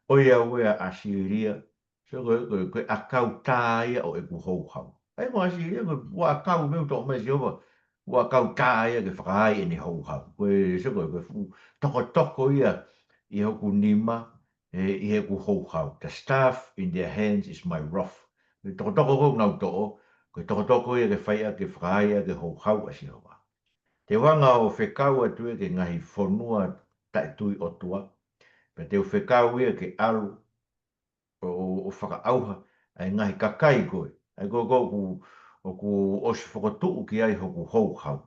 ʻOiauē ʻa ʻAsīlia, so ko e, ko e, ko e ʻakau tā ia ʻo ʻeku houhau. ʻA ia ko ʻAsīlia, ko e ua ʻakau meʻa ʻoku toʻo mai Sihova, ua ʻakau tā ia ke fakaai ʻene houhau. Ko e, so ko e, ko e fuʻu tokotoko ia ʻi hoku nima, ē, ʻi heʻeku houhau. The staff in their hands is my wrath. Ko e tokotoko ko ē ʻoku nau toʻo, ko e tokotoko ia ke fai ʻaki, ke fakaai ʻaki e houhau ʻa Sihova. Te u hanga ʻo fekau atu ia ki he ngaahi fonua taʻetui ʻOtua. Pea te u fekau ia ke ʻalu ʻo, ʻo, ʻo fakaʻauha ʻa e ngaahi kakai ko ē. ʻA ia ko, ko, ʻoku, ʻoku ʻosi fokotuʻu ki ai hoku houhau.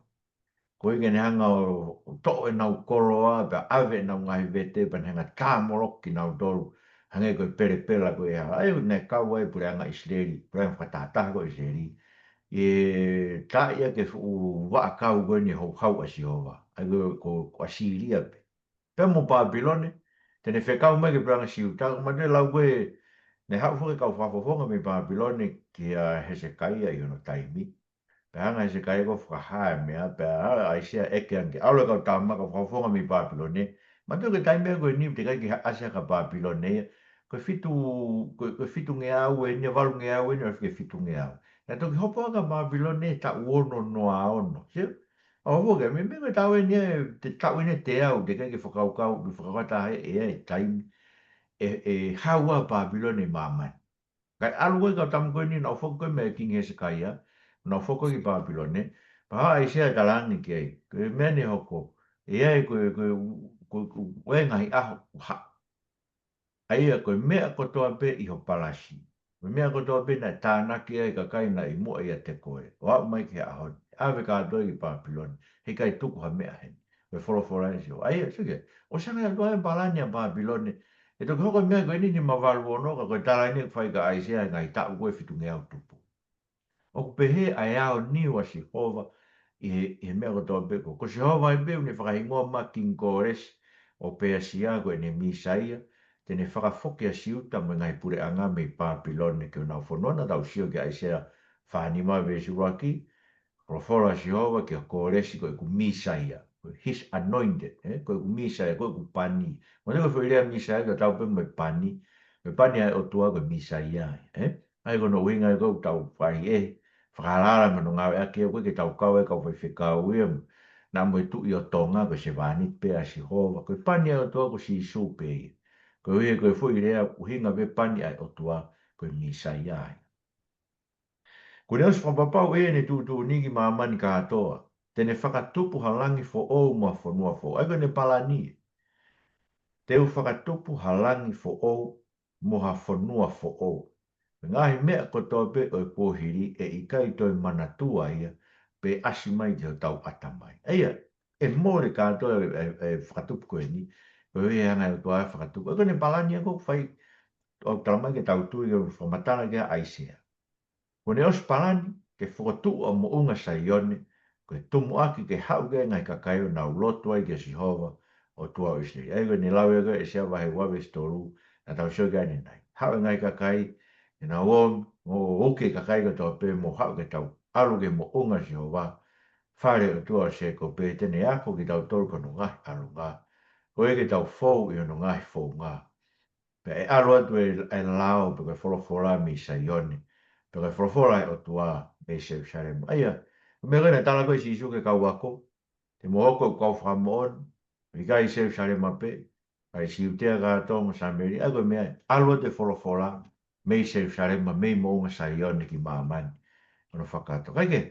Ko e ke ne hanga ʻo, ʻo toʻo ʻenau koloa, pea ʻave ʻenau ngaahi vete, pea ne hanga tāmoloki kinautolu, hangē ko e pelepela ko e hala. ʻA ia naʻe kau ai puleʻanga ʻIsileli, puleʻanga fakatahataha ko ʻIsileli. ʻE tā ia ki he fuʻu ua ʻakau ko eni houhau ʻa Sihova. ʻA ia ko, ko, ko ʻAsīlia pē. Pea mo Pāpilone, te ne fekau mai ki he puleʻanga Siuta, ma te lau ko ē, ne haʻu foki e kau fakafofonga mei Pāpilone kia Hesekaia ʻi hono taimi. Pea hanga ʻe Hesekaia ko ē ʻo fakahā e meʻa, pea ʻa, ʻAisea ʻeke ange, ʻalu e kau tama kau fakafofonga mei Pāpilone, ma te ko e taimi ko eni teʻeki ke ha-, ʻasi hake ʻa Pāpilone ia, ko e fitu, ko e, ko e fitungeau eni, valungeau eni, ʻo aʻu ki he fitungeau. Naʻe toki hopo hake ʻa Pāpilone he taʻu ono noa ono. Sio? ʻA ia foki, meimei ko e taʻu eni ē, te taʻu eni ʻe teau, teʻeki ke fakakaukau, ke fakakaukau ʻe he taimi, ʻe, ʻe hau ʻa Pāpilone ʻi māmani. Kae ʻalu ko ē kau tama ko eni naʻa nau foki ko ē mei Kingi Hesekaia, Nau foki ki Papilone, pea ʻAisea ʻe talaange ki ai, ko e meʻa ne hoko, ʻe ʻi ai ko e, ko e, ko e, ko e ngaahi ʻaho ʻoku haʻu. ʻA ia ko e meʻa kotoa pē ʻi ho palasi, ko e meʻa kotoa pē naʻe tānaki ai e kakai naʻe ʻi muʻa ʻiate koe, ʻo aʻu mai ki he ʻaho ni, ʻave kātoa ki Papilone, heʻikai tuku ha meʻa heni. Ko e folofola eni ʻa Sihova. ʻA ia, sio ki ai, ʻosi hanga ʻe he ʻOtua ʻo palani ʻa Papilone, ʻe toki hoko e meʻa ko eni ni ma valu ono, ka ko e talaange ʻoku fai kia ʻAisea he ngaahi taʻu ko ē fitu ngeau tupu. ʻOku pehē ʻa e ao niu ʻa Sihova ʻi he, ʻi he meʻa kotoa pē ko, ko Sihova ai pē ʻoku ne fakahingoa mai Kingi Kolesi ʻo Pēsia ko ʻene Mīsaia, te ne fakafoki ʻa Siuta mo e ngaahi puleʻanga mei Papilone ki honau fonua. Naʻa tau sio ki ʻAisea fā nima veesi ʻuluaki, folofola ʻa Sihova kia Kolesi ko ʻeku Mīsaia, ko e his anointed, ē? Ko ʻeku Mīsaia, ko ʻeku pani. Mo te ko e foʻi lea Mīsaia, ka tau pē mo e pani, ko e pani ʻa e ʻOtua ko e Mīsaia, ē? ʻA ia ko hono ʻuhinga ia ʻoku tau fai e fakahalahala mo hono ngāueʻaki, ʻoku ʻikai ke tau kau ai e kau faifekau ia, naʻa mo e tuʻi ʻo Tonga, ko e sevāniti pē ʻa Sihova, ko e pani ʻa e ʻOtua ko Sīsū pē ia. Ko e ʻuhi ko e foʻi lea ʻuhinga pē pani ʻa e ʻOtua ko e Mīsaia ia. Kuo ne ʻosi fakapapau ʻe ia ʻene tuʻutuʻuni ki māmani kātoa, te ne fakatupu ha langi foʻou mo ha fonua foʻou. ʻA ia ko ʻene palani. Te u fakatupu ha langi foʻou mo ha fonua foʻou. Mo e ngaahi meʻa kotoa pē ʻo e kuohili ʻe ʻikai toe manatua ia, pe ʻasi mai ki hotau ʻatamai. ʻA ia, ʻe mole kātoa e, e, e fakatupu ko eni, ko e ʻuhi he hanga ʻe he ʻOtua ʻo fakatupu. ʻA ia ko ʻene palani ia ʻoku fai, ʻoku tala mai ke tau tui ki he fakamatala ʻa ʻAisea. Kuo ne ʻosi palani ke fokotuʻu ʻa Moʻunga Saione, ko e tumuʻaki ke haʻu ki ai e ngaahi kakai ʻo nau lotu ai kia Sihova, ʻOtua ʻo ʻIsileli. ʻA ia ko ʻene lau ia ko ē ʻa ʻAisea vahe ua veesi tolu, naʻa tau sio ki ai ʻanenai. Haʻu e ngaahi kakai, ke nau ō, mo uke e kakai kotoa pē mo haʻu ke tau ʻalu ki he moʻunga ʻo Sihova, fale ʻo e ʻOtua ʻo Sēkope, te ne ako kitautolu ki hono ngaahi ʻalunga, ko ia ke tau fou ʻi hono ngaahi founga. Pea ʻe ʻalu atu e, e lao, pe ko e folofola mei Saione, pe ko e folofola ʻa e ʻOtua mei Selūsalema. ʻA ia, ko e meʻa ko ē naʻe tala ko ē ʻe Sīsū ki he kau ako, te mou hoko ko e kau fakamoʻoni, ʻikai ʻi Selūsalema pē, ka ʻi Siutea kātoa mo Samēlia, ʻa ia ko e meʻa, ʻalu atu e folofola mei Selūsalema, mei Moʻunga Saione ki māmani. Ono fakato. Kae kehe,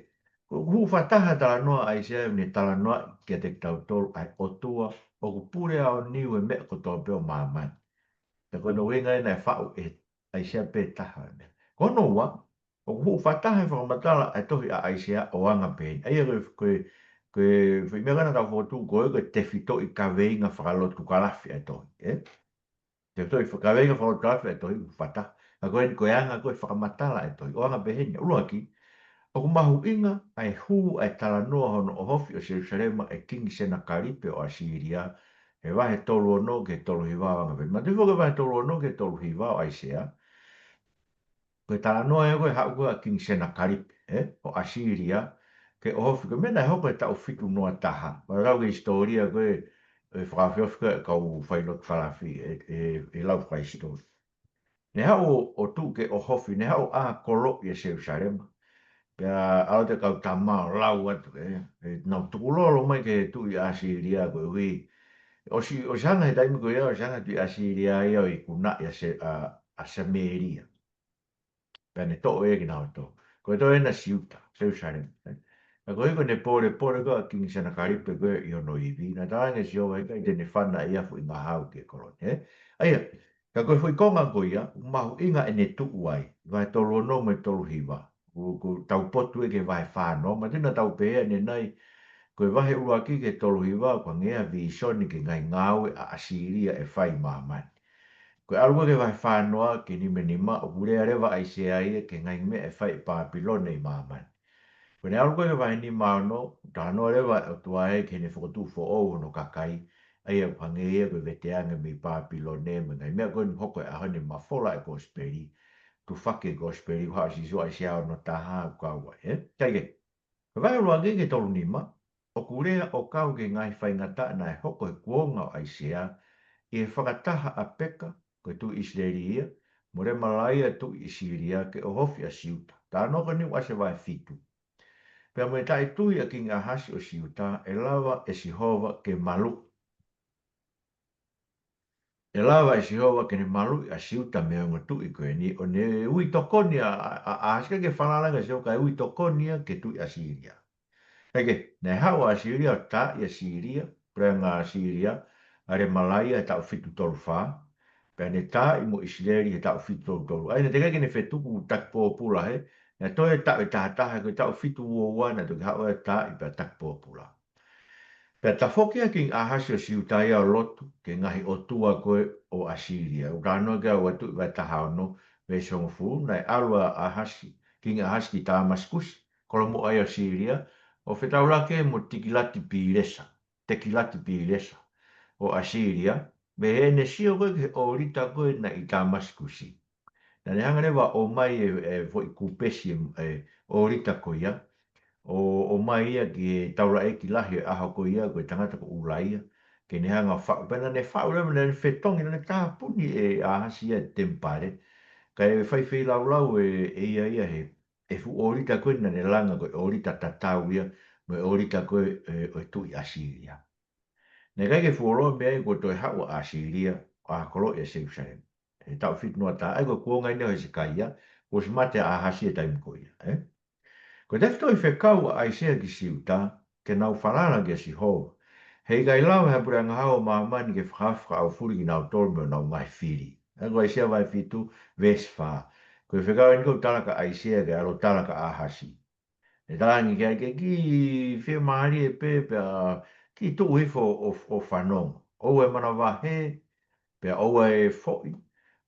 ko e hū fakataha e talanoa ʻa ʻAisea ʻoku ne talanoa kiate kitautolu ʻa e ʻOtua ʻoku pule aoniu e meʻa kotoa pē ʻo māmani. Pea ko hono ʻuhinga ia naʻe faʻu ʻe ʻAisea pē taha e meʻa. Ko hono ua, ʻoku hū fakataha e fakamatala ʻa e tohi ʻa ʻAisea ʻo anga pehē ni. ʻA ia ko e, ko e, ko e foʻi meʻa ko ē naʻa tau fokotuʻu ko ē ko e tefitoʻi kaveinga fakalotukalafi ʻa e tohi, ē? Tefitoʻi kaveinga fakalotukalafi ʻa e tohi, hū fakataha. Ka ko eni ko e anga ko ē e fakamatala ʻa e tohi, ʻo anga pehē ni. ʻUluaki, ʻoku mahuʻinga ʻa e hū ʻa e talanoa hono ʻohofi ʻo Selūsalema ʻe Kingi Senakalipe ʻo ʻAsīlia, he vahe tolu ono ki he tolu hiva ʻo anga pehē ni. Manatuʻi foki e vahe tolu ono ki he tolu hiva ʻo ʻAisea, ko e talanoa ia ko ē haʻu ko ē ʻa Kingi Senakalipe, ē, ʻo ʻAsīlia, ke ʻohofi, ko e meʻa naʻe hoko he taʻu fitu noa taha. Pea lau ki he hisitōlia ko ē, ʻe fakaofiofi ko ē e kau failotu falafi, ʻe, ʻe, ʻe lau fakahisitōlia. Ne haʻu ʻo, ʻo tuʻu ke ʻohofi, ne haʻu ʻo ʻā koloʻi ʻa Selūsalema. Pea ʻalu atu e kau tama ʻo lau atu, ē, ʻe nau tukulolo mai ki he tuʻi ʻAsīlia koeʻuhi. ʻOsi, ʻosi hanga he taimi ko ia, ʻosi hanga e tuʻi ʻAsīlia ia ʻo ikunaʻi ʻa Se-, ʻa, ʻa Samēlia. Pea ne toʻo ia kinautolu. Ko e toʻo ena ʻa Siuta, Selūsalema, ē. Ka ko e ʻuhi ko ʻene pōlepole ko ē ʻa Kingi Senakalipe ko ē ʻi hono ivi, naʻe talaange ʻe Sihova heʻikai te ne fana ʻe ia ha foʻi ngahau ki he kolo ni, ē. ʻA ia, ka ko e foʻi konga ko ia, ʻoku mahuʻinga ʻene tuʻu ai, vahe tolu ono mo e tolu hiva. ʻOku, ʻoku taupotu ia ki he vahe fā noa, manatuʻi naʻa tau pehē ʻanenai, ko e vahe ʻuluaki ki he tolu hiva, ʻoku hangē ia ha vīsone ki he ngaahi ngāue ʻa ʻAsīlia ʻe fai ʻi māmani. Ko e ʻalu ko ē ki he vahe fā noa ki he nima nima, ʻoku lea leva ʻa ʻAisea ia ki he ngaahi meʻa ʻe fai ʻe Papilone ʻi māmani. Ko ʻene ʻalu ko ē ki he vahe nima ono, talanoa leva ʻa e ʻOtua ia ki heʻene fokotuʻu foʻou hono kakai, ʻa ia ʻoku hangē ia ko e veteange mei Papilone, mo e ngaahi meʻa ko eni ʻoku hoko he ʻaho ni, mafola e kosipeli, tufaki e kosipeli, ʻoku haʻu ʻa Sīsū, ʻAisea ono taha, ʻoku kau ai, ē? Kae kehe, ko e vahe ʻuluaki ki he tolu nima, ʻoku lea ʻo kau ki he ngaahi faingataʻa naʻe hoko he kuonga ʻo ʻAisea, ʻi he fakataha ʻa Peka, ko e tuʻi ʻIsileli ia, mo Lemalaia tuʻi ʻAsīlia ke ʻohofi ʻa Siuta. Talanoa ko eni ʻoku ʻasi he vahe fitu. Pea mo e taʻetui ʻa Kingi ʻAhasi ʻo Siuta, ʻe lava ʻe Sihova ke maluʻi. ʻe lava ʻe Sihova ke ne maluʻi ʻa Siuta mei he ongo tuʻi ko eni, ʻo ne ui tokoni ʻa, ʻa, ʻa ʻAhasi, ʻikai ke falala ange ʻa Sihova kae ui tokoni ia ki he tuʻi ʻAsīlia. Kae kehe, naʻe haʻu ʻa ʻAsīlia ʻo taaʻi ʻa Sīlia, puleʻanga ʻAsīlia, ʻa Lemalaia he taʻu fitu tolu fā, pea ne taaʻi mo ʻIsileli he taʻu fitu tolu tolu. ʻA ia naʻe teʻeki ke ne fetuku taki pōpula hē, naʻe toe taʻu ʻe taha taha, ko e taʻu fitu ua ua naʻe toki haʻu ʻo taaʻi pea taki pōpula. Pea tafoki ʻa Kingi ʻAhasi ʻo Siuta ia ʻo lotu ki he ngaahi ʻotua ko ē ʻo ʻAsīlia. ʻOku talanoa ki ai ʻa Tuʻi vahe taha ono, veesi hongofulu, naʻe ʻalu ʻa ʻAhasi, Kingi ʻAhasi ki Tāmasikusi, kolomuʻa ia ʻo Sīlia, ʻo fetaulaki mo Tikilati-pilesa, Tekilati-pilesa ʻo ʻAsīlia, mei heʻene sio ko ē ki he ʻōlita ko ē naʻe ʻi Tāmasikusi. Naʻa ne hanga leva ʻo ʻomai e, e foʻi kupesi e, e ʻōlita ko ia, ʻo, ʻomai ia ki he taulaʻeiki lahi e ʻaho ko ia, ko e tangata ko ʻUlaia, ke ne hanga ʻo faʻu. Pea naʻa ne faʻu leva, naʻa ne fetongi, naʻa ne tāpuni ʻe ʻAhasi ia e temipale, kae fai feilaulau ʻe, ʻe ia ia he, e fuʻu ʻōlita ko ē naʻa ne langa ko e ʻōlita tatau ia mo e ʻōlita ko ē, e, ʻo e tuʻi ʻAsīlia. Naʻe ʻikai ke fuoloa mei ai kuo toe haʻu ʻa ʻAsīlia ʻo ʻākoloʻi ʻa Selūsalema. He taʻu fitu noa taha, ʻa ia ko e kuonga eni ʻo Hesekaia, kuo ʻosi mate ʻa ʻAhasi he taimi ko ia, ē? Ko e tefitoʻi fekau ʻa ʻAisea ki Siuta, ke nau falala kia Sihova. He ʻikai lava ʻe ha puleʻanga hau ʻo māmani ke fakahaofi fakaʻaufuli kinautolu mei honau ngaahi fili. ʻA ia ko ʻAisea vahe fitu, veesi fā. Ko e fekau eni ʻoku tala kia ʻAisea ke ʻalu ʻo tala kia ʻAhasi. ʻE talaange ki ai ke kiʻi fiemālie pē pea kiʻi tuʻu hifo ʻo, ʻo fanongo. ʻOua ʻe manavahē, pea ʻoua ʻe foʻi.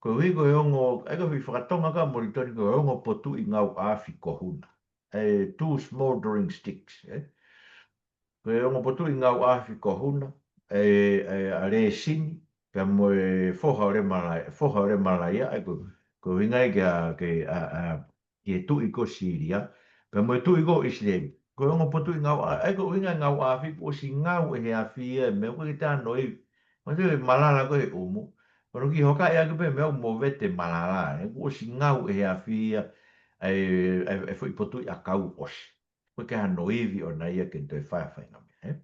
Koeʻuhi ko e ongo, ʻa ia ko e foʻi fakatonga ka Moulitoni, ko e ongo potuʻi ngāue ʻaʻahi ko Huna. E two smouldering sticks, ē? Ko e ongo potuʻi ngāue ʻaʻahi ko Huna, e, e, ʻa Lēsini, pea mo e foha ʻo Lemalaia, foha ʻo Lemalaia, ʻa ia ko, ko e ʻuhinga ia ke, ke, ʻa, ʻa, ki he tuʻi ko Sīlia, pea mo e tuʻi ko ʻIsileli. Ko e ongo potuʻi ngāue ʻaʻahi, ʻa ia ko e ʻuhinga ngāue ʻaʻahi kuo ʻosi ngāue ʻe he afi ia, meʻa ko ē ke te hano ivi. Mo te malala ko ē ʻumu. Ko hono kiʻi hokaʻi ʻaki pē meʻa ʻoku movete malala, ē, kuo ʻosi ngāue ʻe he afi ia, e, e, e foʻi potuʻi ʻakau ʻosi. Ko e ke hano ivi ʻona ia ke toe fai ha faʻahinga meʻa, ē?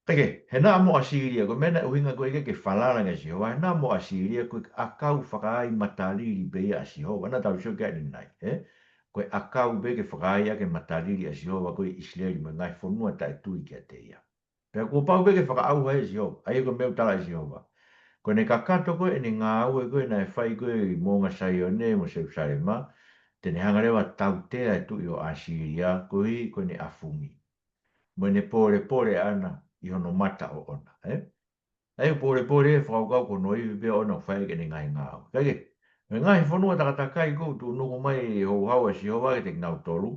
Kae kehe, he naʻa mo ʻAsīlia, ko e meʻa naʻe ʻuhinga ko ē ke, ke falala ange ʻa Sihova, he naʻa mo ʻAsīlia, ko e ʻakau fakaai matalili pē ia ʻa Sihova, naʻa tau sio ki ai ʻanenai, ē? Ko e ʻakau pē ke fakaai ʻaki e matalili ʻa Sihova ko ē ʻi ʻIsileli mo e ngaahi fonua taʻetui kiate ia. Pea kuo pau pē ke fakaʻauha ʻe Sihova, ʻa ia ko e meʻa ʻoku tala ʻe Sihova. Ko ʻene kakato ko ē ʻene ngāue ko ē naʻe fai ko ē ʻi Moʻunga Saione mo Selūsalema, te ne hanga leva ʻo tautea e tuʻi ʻo ʻAsīlia, koeʻuhi ko ʻene ʻafungi. Mo ʻene pōlepole ʻaʻana ʻi hono mata ʻoʻona, ē? ʻA ia ko e pōlepole ʻe fakakaukau ko hono ivi pē ʻoʻona ʻoku fai ʻaki ʻene ngaahi ngāue. Kae kehe, mo e ngaahi fonua takatakai ko ē ʻoku tuʻunuku mai e houhau ʻa Sihova kiate kinautolu,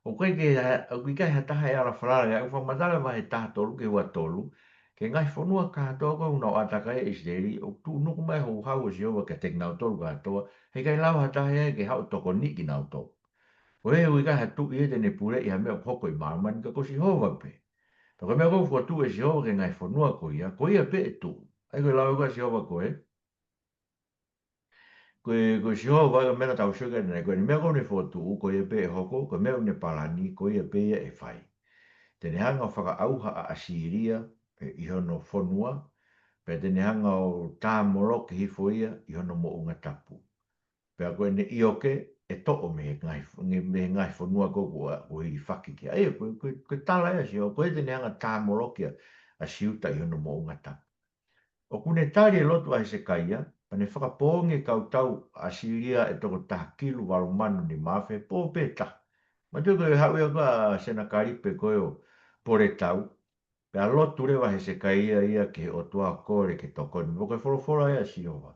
ʻoku ʻikai ke ha-, ʻoku ʻikai ha taha ʻe ala falala ki ai, ʻoku fakamatala ʻa e vahe taha tolu ki he ua tolu, ki he ngaahi fonua kātoa ko ē ʻoku nau ʻātakaiʻi ʻa ʻIsileli, ʻoku tuʻunuku mai e houhau ʻa Sihova kiate kinautolu kātoa, he ʻikai lava ha taha ia ke haʻu ʻo tokoniʻi kinautolu. Ko e ʻuhi ʻikai ha tuʻi ia te ne puleʻi ha meʻa ʻoku hoko ʻi māmani ka ko Sihova pē. Pea ko e meʻa ko ē ʻoku fokotuʻu ʻe Sihova ki he ngaahi fonua ko ia, ko ia pē ʻe tuʻu. ʻA ia ko e lau ko ē ʻa Sihova ko ē, ko e, ko Sihova, ko e meʻa naʻa tau sio ki ai ʻanenai, ko e meʻa ko ē ʻoku ne fokotuʻu, ko ia pē ʻe hoko, ko e meʻa ʻoku ne palani, ko ia pē ia ʻe fai. Te ne hanga ʻo fakaʻauha ʻa ʻAsīlia, ē, ʻi hono fonua, pea te ne hanga ʻo tāmoloki hifo ia ʻi hono moʻunga tapu. Pea ko ʻene ʻioke, ʻe toʻo mei he ngaahi, mei he ngaahi fonua ko ē kuo, kuo hilifaki ki ai. ʻA ia, ko, ko, ko e tala ia ʻa Sihova, ko ia te ne hanga ʻo tāmoloki ʻa, ʻa Siuta ʻi hono moʻunga tapu. ʻOku ne tali e lotu ʻa Hesekaia, pea ne fakapoongi e kau tau ʻAsīlia ʻe toko taha kilu valu mano nima afe he pō pē taha. Manatuʻi ko e haʻu ia ko ē ʻa Senakalipe ko ē ʻo pole tau, pea lotu leva ʻa Hesekaia ia ki he ʻOtua ʻo kole ke tokoni. Pea ko e folofola ia ʻa Sihova.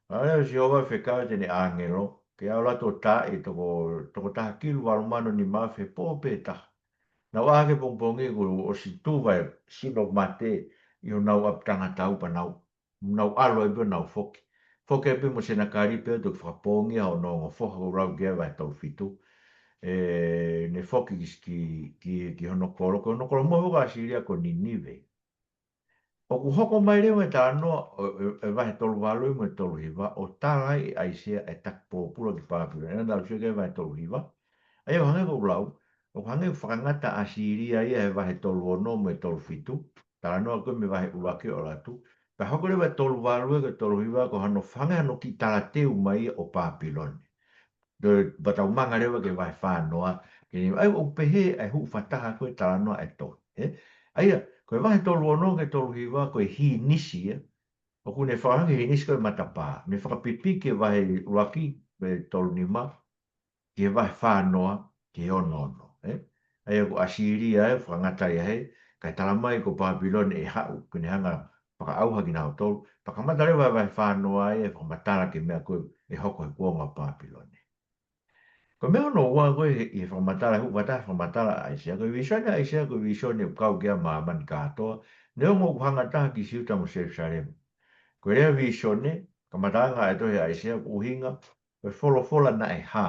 Pea lea ʻa Sihova ʻo fekau atu ʻene ʻāngelo, ke ʻalu atu ʻo taaʻi e toko, toko taha kilu valu mano nima afe he pō pē taha. Nau ʻā hake pongipongi kuo ʻosi tuva e sino mate ʻi honau ʻapitanga tau pea nau, nau ʻalu ai pē ʻo nau foki. Foki ai pē mo Senakalipe ʻo toki fakapoongi ʻa hono ongo foha ʻoku lau ki ai e vahe tolu fitu. ʻE, ne foki ki, ki, ki, ki hono kolo, ko hono kolo motuʻa ʻo ʻAsīlia ko Ninive. ʻOku hoko mai leva e talanoa ʻo, ʻo, ʻo e vahe tolu valu mo e tolu hiva, ʻo tala ai ʻe ʻAisea e taki pōpula ki Pāpilone. Naʻa tau sio ki he vahe tolu hiva. ʻA ia ʻoku hangē ko ʻeku lau, ʻoku hangē ʻoku fakangata ʻa ʻAsīlia ia he vahe tolu ono mo e tolu fitu. Talanoa ko ē mei he vahe ʻuluaki ʻo ʻalu atu. Pea hoko leva e tolu valu ē ki he tolu hiva ko hano fange hano kiʻi talateu mai ʻo Papilone. Toe vatau manga leva ki he vahe fā noa, ke ne, ʻa ia ʻoku pehē ʻa e huʻufaʻataha ko e talanoa e tohi, ē? ʻA ia, ko e vahe tolu ono ki he tolu hiva ko e hīnisi ia, ʻoku ne fakahā ki he hīnisi ko e matapā. Ne fakapipiki e vahe ʻuluaki, e tolu nima, ki he vahe fā noa, ki he ono ono, ē? ʻA ia ko ʻAsīlia ē, fakangata ia he, kae tala mai ko Papilone ʻe haʻu, ke ne hanga fakaʻauha kinautolu, pea kamata leva e vahe fā noa ē, fakamatala ki he meʻa ko ē ʻe hoko he kuonga ʻo Papilone. Ko e meʻa hono ua ko ē ʻi he fakamatala, huʻufaʻataha fakamatala ʻa ʻAisea, ko e vīsone ʻa ʻAisea ko e vīsone ʻoku kau ki ai ʻa māmani kātoa, neongo ʻoku hanga taha ki Siuta mo Selusalema. Ko e lea vīsone, kamataʻanga e tohi ʻa ʻAisea ʻoku ʻuhinga, ko e folofola naʻe hā.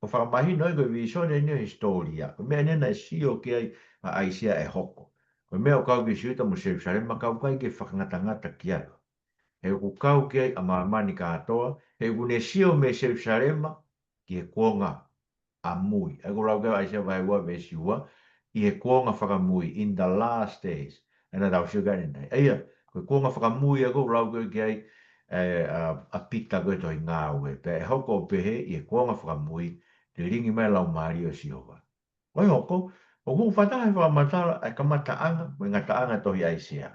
ʻO fakamahino ai ko e vīsone eni ʻo e hisitōlia. Ko e meʻa eni naʻe sio ki ai ʻa ʻAisea ʻe hoko. Ko e meʻa ʻoku kau ki Siuta mo Selusalema, ka ʻoku ʻikai ke fakangatangata ki ai. He ʻoku kau ki ai ʻa māmani kātoa, he ʻoku ne sio mei Selusalema ki he kuonga ʻamui. ʻA ia ʻoku lau ki ai ʻAisea vahe ua veesi ua, ʻi he kuonga fakamui, in the last days. ʻA ia naʻa tau sio ki ai ʻanenai. ʻA ia, ko e kuonga fakamui ʻa ia ʻoku lau ki ai, ē, ʻa, ʻa Pita ko e tohi Ngāue. Pea ʻe hoko ʻo pehē ʻi he kuonga fakamui, lilingi mai e Laumālie ʻo Sihova. ʻA ia hoko, ʻoku huʻufaʻataha e fakamatala ʻa e kamataʻanga mo e ngataʻanga e tohi ʻAisea.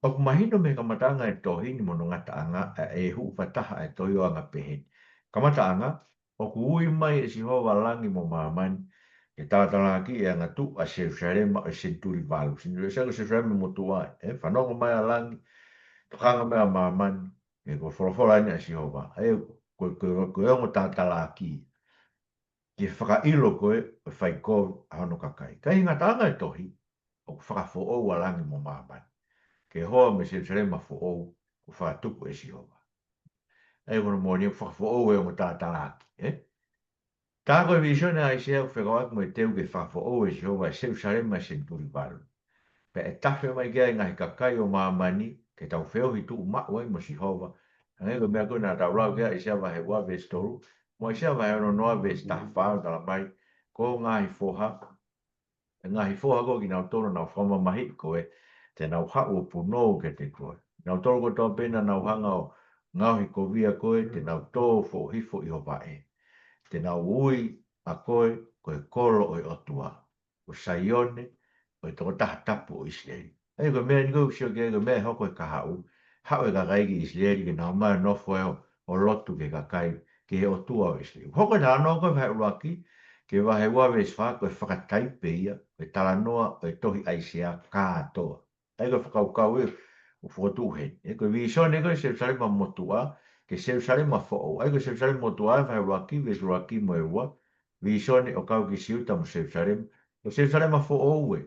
ʻOku mahino mei he kamataʻanga e tohi ni mo hono ngataʻanga ʻa e huʻufaʻataha e tohi ʻo anga pehē ni. Kamataʻanga, ʻoku ui mai ʻe Sihova langi mo māmani, ke talatalaakiʻi e angatuʻu ʻa Selusalema ʻo e senituli valu. Senituli, ʻa ia ko Selusalema motuʻa ē, fanongo mai ʻa langi, tokanga mai ʻa māmani, ē, ko e folofola eni ʻa Sihova. ʻA ia ko, ko, ko e ongo talatalaakiʻi. Ke fakaʻilo ko ē ʻo fai kovi ʻa hono kakai. Ka ʻi he ngataʻanga e tohi, ʻoku fakafoʻou ʻa langi mo māmani. Ke hoa mei Selusalema foʻou, ʻoku fakatupu ʻe Sihova. ʻA ia ko hono moʻoni ʻoku fakafoʻou e ongo talatalaakiʻi, ē? Tā ko e vīsone ʻa ʻAisea ʻoku fekauʻaki mo e teu ke fakafoʻou ʻe Sihova e Selusalema ʻo e senituli valu. Pea ʻe tafe mai ki ai e ngaahi kakai ʻo māmani, ke tau feohi tuʻumaʻu ai mo Sihova. Hangē ko e meʻa ko ē naʻa tau lau ki ai ʻAisea vahe ua veesi tolu, mo ʻAisea vahe ono noa veesi taha fā ʻoku tala mai, ko e ngaahi foha, e ngaahi foha ko ē kinautolu naʻa nau fakamamahiʻi koe, te nau haʻu ʻo punou kiate koe. Kinautolu kotoa pē naʻa nau hanga ʻo ngaohikovia koe, te nau tō foʻohifo ʻi ho vaʻe. Te nau ui ʻa koe, ko e kolo ʻo e ʻOtua, ko Saione, ko e tokotaha tapu ʻo ʻIsileli. ʻA ia ko e meʻa eni ko ē ʻoku sio ki ai, ko e meʻa ʻe hoko he kahaʻu, haʻu e kakai ki ʻIsileli ke nau ō mai ʻo nofo ē ʻo, ʻo lotu ki he kakai, ki he ʻOtua ʻo ʻIsileli. Hoko e talanoa ko ē vahe ʻuluaki ki he vahe ua veesi fā, ko e fakataipe ia, ko e talanoa ʻo e tohi ʻAisea kātoa. ʻA ia ko e fakakaukau ē ʻoku fokotuʻu heni. Ē, ko e vīsone ko ē Selusalema motuʻa, ki he Selusalema foʻou. ʻA ia ko e Selusalema motuʻa ē vahe ʻuluaki, veesi ʻuluaki mo e ua, vīsone ʻo kau ki Siuta mo Selusalema. Ko Selusalema foʻou ē.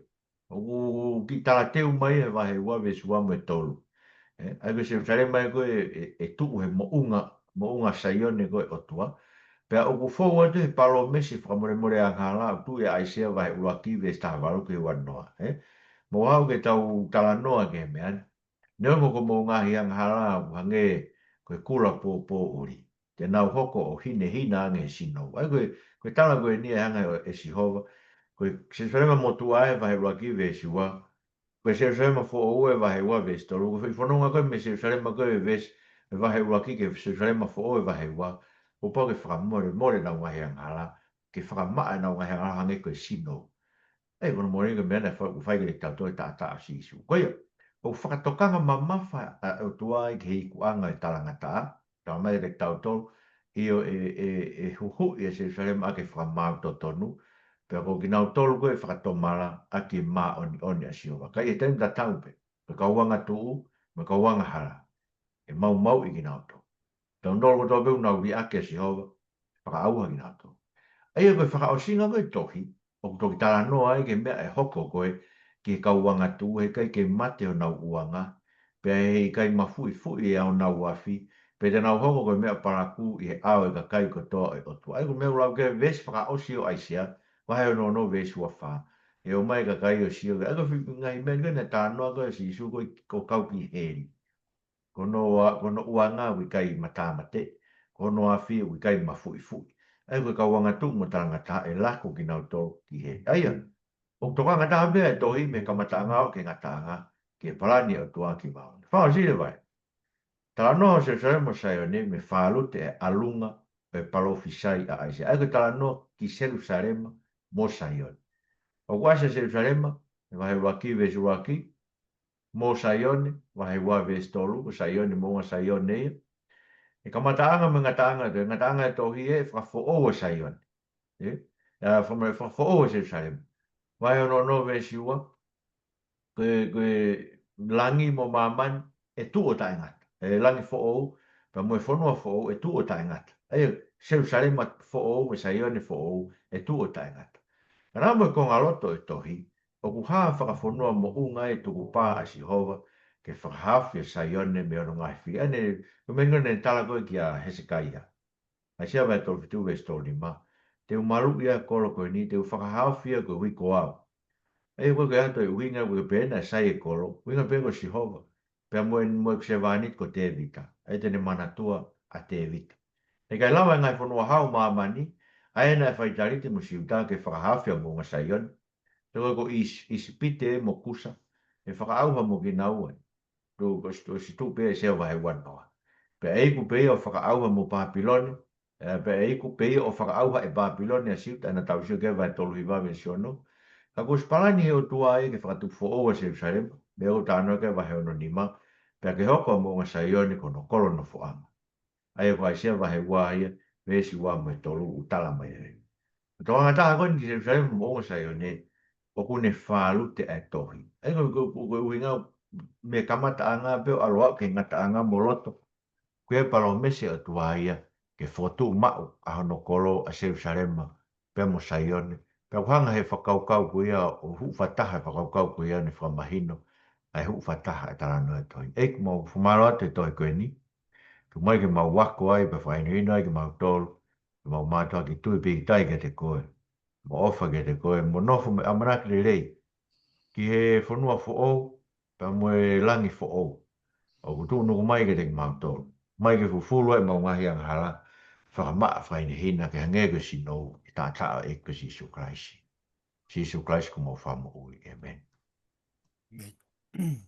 ʻOku kiʻi talateu mai he vahe ua veesi ua mo e tolu. Ē, ʻa ia ko Selusalema ē ko ē, ʻe, ʻe tuʻu he moʻunga, moʻunga Saione ko e ʻOtua. Pea ʻoku fou atu he palōmesi fakamolemole angahala ʻoku tuʻu ʻia ʻAisea vahe ʻuluaki veesi taha valu ki he ua noa, ē. Mou haʻu ke tau talanoa ki he meʻa ni. Neongo ko hoʻomou ngaahi angahala ʻoku hangē ko e kula pōpōʻuli, te nau hoko ʻo hinehina ange he sinou. ʻA ia ko e, ko e tala ko eni ʻe hanga ʻe Sihova. Ko e Selusalema motuʻa ē vahe ʻuluaki veesi ua. Ko e Selusalema foʻou ē vahe ua veesi tolu. Ko e foʻi fononga ko ē mei Selusalema ko ē veesi, ē vahe ʻuluaki ki he Selusalema foʻou ē vahe ua. Kuo pau ke fakamolemole ʻenau ngaahi angahala, ke fakamaʻa ʻenau ngaahi angahala hangē ko e sinou. ʻA ia ko hono moʻoni ko e meʻa naʻe fai, ʻoku fai kiate kitautolu e taʻataʻa ʻo Sīsū. Ko ia, ʻoku fakatokanga mamafa ʻa e ʻOtua ʻi he ikuʻanga e talangataʻa, tala mai kiate kitautolu, ʻio ʻe, ʻe, ʻe huhuʻi ʻa Selusalema ʻaki e fakamaau totonu, pea ko kinautolu ko ē ʻe fakatomala ʻaki e māʻoniʻoni ʻa Sihova. Ka ʻi he taimi tatau pē, ko e kau angatuʻu, mo e kau angahala, ʻe maumauʻi kinautolu. Kinautolu kotoa pē ʻoku nau liʻaki ʻa Sihova, fakaʻauha kinautolu. ʻA ia ko e fakaʻosinga ko ē tohi, ʻoku toki talanoa ai ki he meʻa ʻe hoko ko ē ki he kau angatuʻu, heʻikai ke mate honau ʻuanga, pea heʻikai mafuifuʻi ʻe honau afi, pea te nau hoko ko e meʻa palakū ʻi he ʻao ʻo e kakai kotoa ʻo e ʻOtua. ʻA ia ko e meʻa ʻoku lau ki ai e veesi fakaʻosi ʻo ʻAisea, vahe ono ono veesi ua fā. ʻE ō mai e kakai ʻo sio ki ai. ʻA ia ko e foʻi ngaahi meʻa ni ko ē naʻe talanoa ko ē ʻa Sīsū ko ē ʻoku kau ki heli. Ko hono ua-, ko hono ʻuanga ʻoku ʻikai matāmate, ko hono afi ʻoku ʻikai mafuifuʻi. ʻA ia ko e kau angatuʻu mo e talangataʻa ʻe lako kinautolu ki heli. ʻA ia, ʻoku tokanga taha pē ʻa e tohi mei he kamataʻanga ʻo aʻu ki he ngataʻanga, ki he palani ʻa e ʻOtua ki māmani. Fakaʻosi leva ē. Talanoa Selusalema mo Saione mei he fālute ʻa e ʻalunga ʻo e palōfisai ʻa ʻAisea. ʻA ia ko e talanoa ki Selusalema mo Saione. ʻOku ʻasi ʻa Selusalema, ʻi he vahe ʻuluaki veesi ʻuluaki, mo Saione, vahe ua veesi tolu, ko Saione, moʻunga Saione ia. ʻE kamataʻanga mo e ngataʻanga, ko e ngataʻanga e tohi ē, fakafoʻou ʻa Saione. Ē? ʻA, faka-, fakafoʻou ʻa Selusalema. Vahe ono ono veesi ua, ko e, ko e langi mo māmani ʻe tuʻu ʻo taʻengata. ʻE langi foʻou, pea mo e fonua foʻou ʻe tuʻu ʻo taʻengata. ʻA ia, Selusalema foʻou, mo Saione foʻou, ʻe tuʻu ʻo taʻengata. Ka naʻa mo e konga loto e tohi, ʻoku hā fakafonua moʻunga e tukupā ʻa Sihova, ke fakahaofi ʻa Saione mei hono ngaahi fili. ʻA ē, ko e meʻa naʻe tala ko ē kia Hesekaia. ʻAisea vahe tolu fitu veesi tolu nima. Te u maluʻi ʻa e kolo ko eni, te u fakahaofi ia koeʻuhi ko au. ʻA ia ko e ʻuhinga ko ē pē naʻe sai e kolo, ʻuhinga pē ko Sihova. Pea mo e, mo e sevāniti ko Tēvita. ʻA ia te ne manatua ʻa Tēvita. ʻE ʻikai lava e ngaahi fonua hau ʻo māmani, ʻa ē naʻe fai taliti mo Siuta ke fakahaofi ʻa moʻunga Saione. Te ko e ko ʻIsi-, ʻIsipite mo Kusa, ʻe fakaʻauha mo kinaua. Tuʻu, ko si-, ko si tuʻu pē ʻAisea vahe ua noa. Pea ʻe iku pē ia ʻo fakaʻauha mo Pāpilone, ē, pea ʻe iku pē ia ʻo fakaʻauha ʻe Pāpilone ʻa Siuta, ʻa ē naʻa tau sio ki ai vahe tolu hiva veesi ono. Ka kuo ʻosi palani ʻe he ʻOtua ia ke fakatupu foʻou ʻa Selusalema, meʻa ʻoku talanoa ki ai vahe ono nima, pea ke hoko ʻa moʻunga Saione ko hono kolo nofoʻanga. ʻA ia ko ʻAisea vahe ua ia, veesi ua mo e tolu ʻoku tala mai ai. Tokanga taha ko eni ki Selusalema mo moʻunga Saione, ʻoku ne fālute ʻa e tohi. ʻA ia ko, ko, ko, ko e ʻuhinga mei he kamataʻanga pē ʻo ʻalu ʻo aʻu ki he ngataʻanga mo loto. Ko e palōmesi ʻa e ʻOtua ia, ke fokotuʻu maʻu ʻa hono kolo ʻa Selusalema, pea mo Saione. Pea ʻoku hanga he fakakaukau ko ia, ʻo huʻu fakataha e fakakaukau ko ia ʻo ne fakamahino, ʻa e huʻu fakataha e talanoa e tohi. ʻEiki, mau fakamālō atu he tohi ko eni. Tuku mai ke mau ako ai, pea fakahinohino ai kimautolu. Ke mau mātuʻaki tui pīkitai kiate koe. Mo ʻofa kiate koe, mo nofo mo e ʻamanaki lelei. Ki he fonua foʻou, pea mo e langi foʻou. ʻOku tuʻunuku mai kiate kimautolu. Mai ke fufulu ai ʻemau ngaahi angahala. Fakamaʻa, fakahinehina, ke hangē ko e sinou, ʻi he taʻataʻa ʻo e ʻEiki ko Sīsū Kalaisi. Sīsū Kalaisi ko homau Fakamoʻui. ʻĒmeni. ʻĒmeni.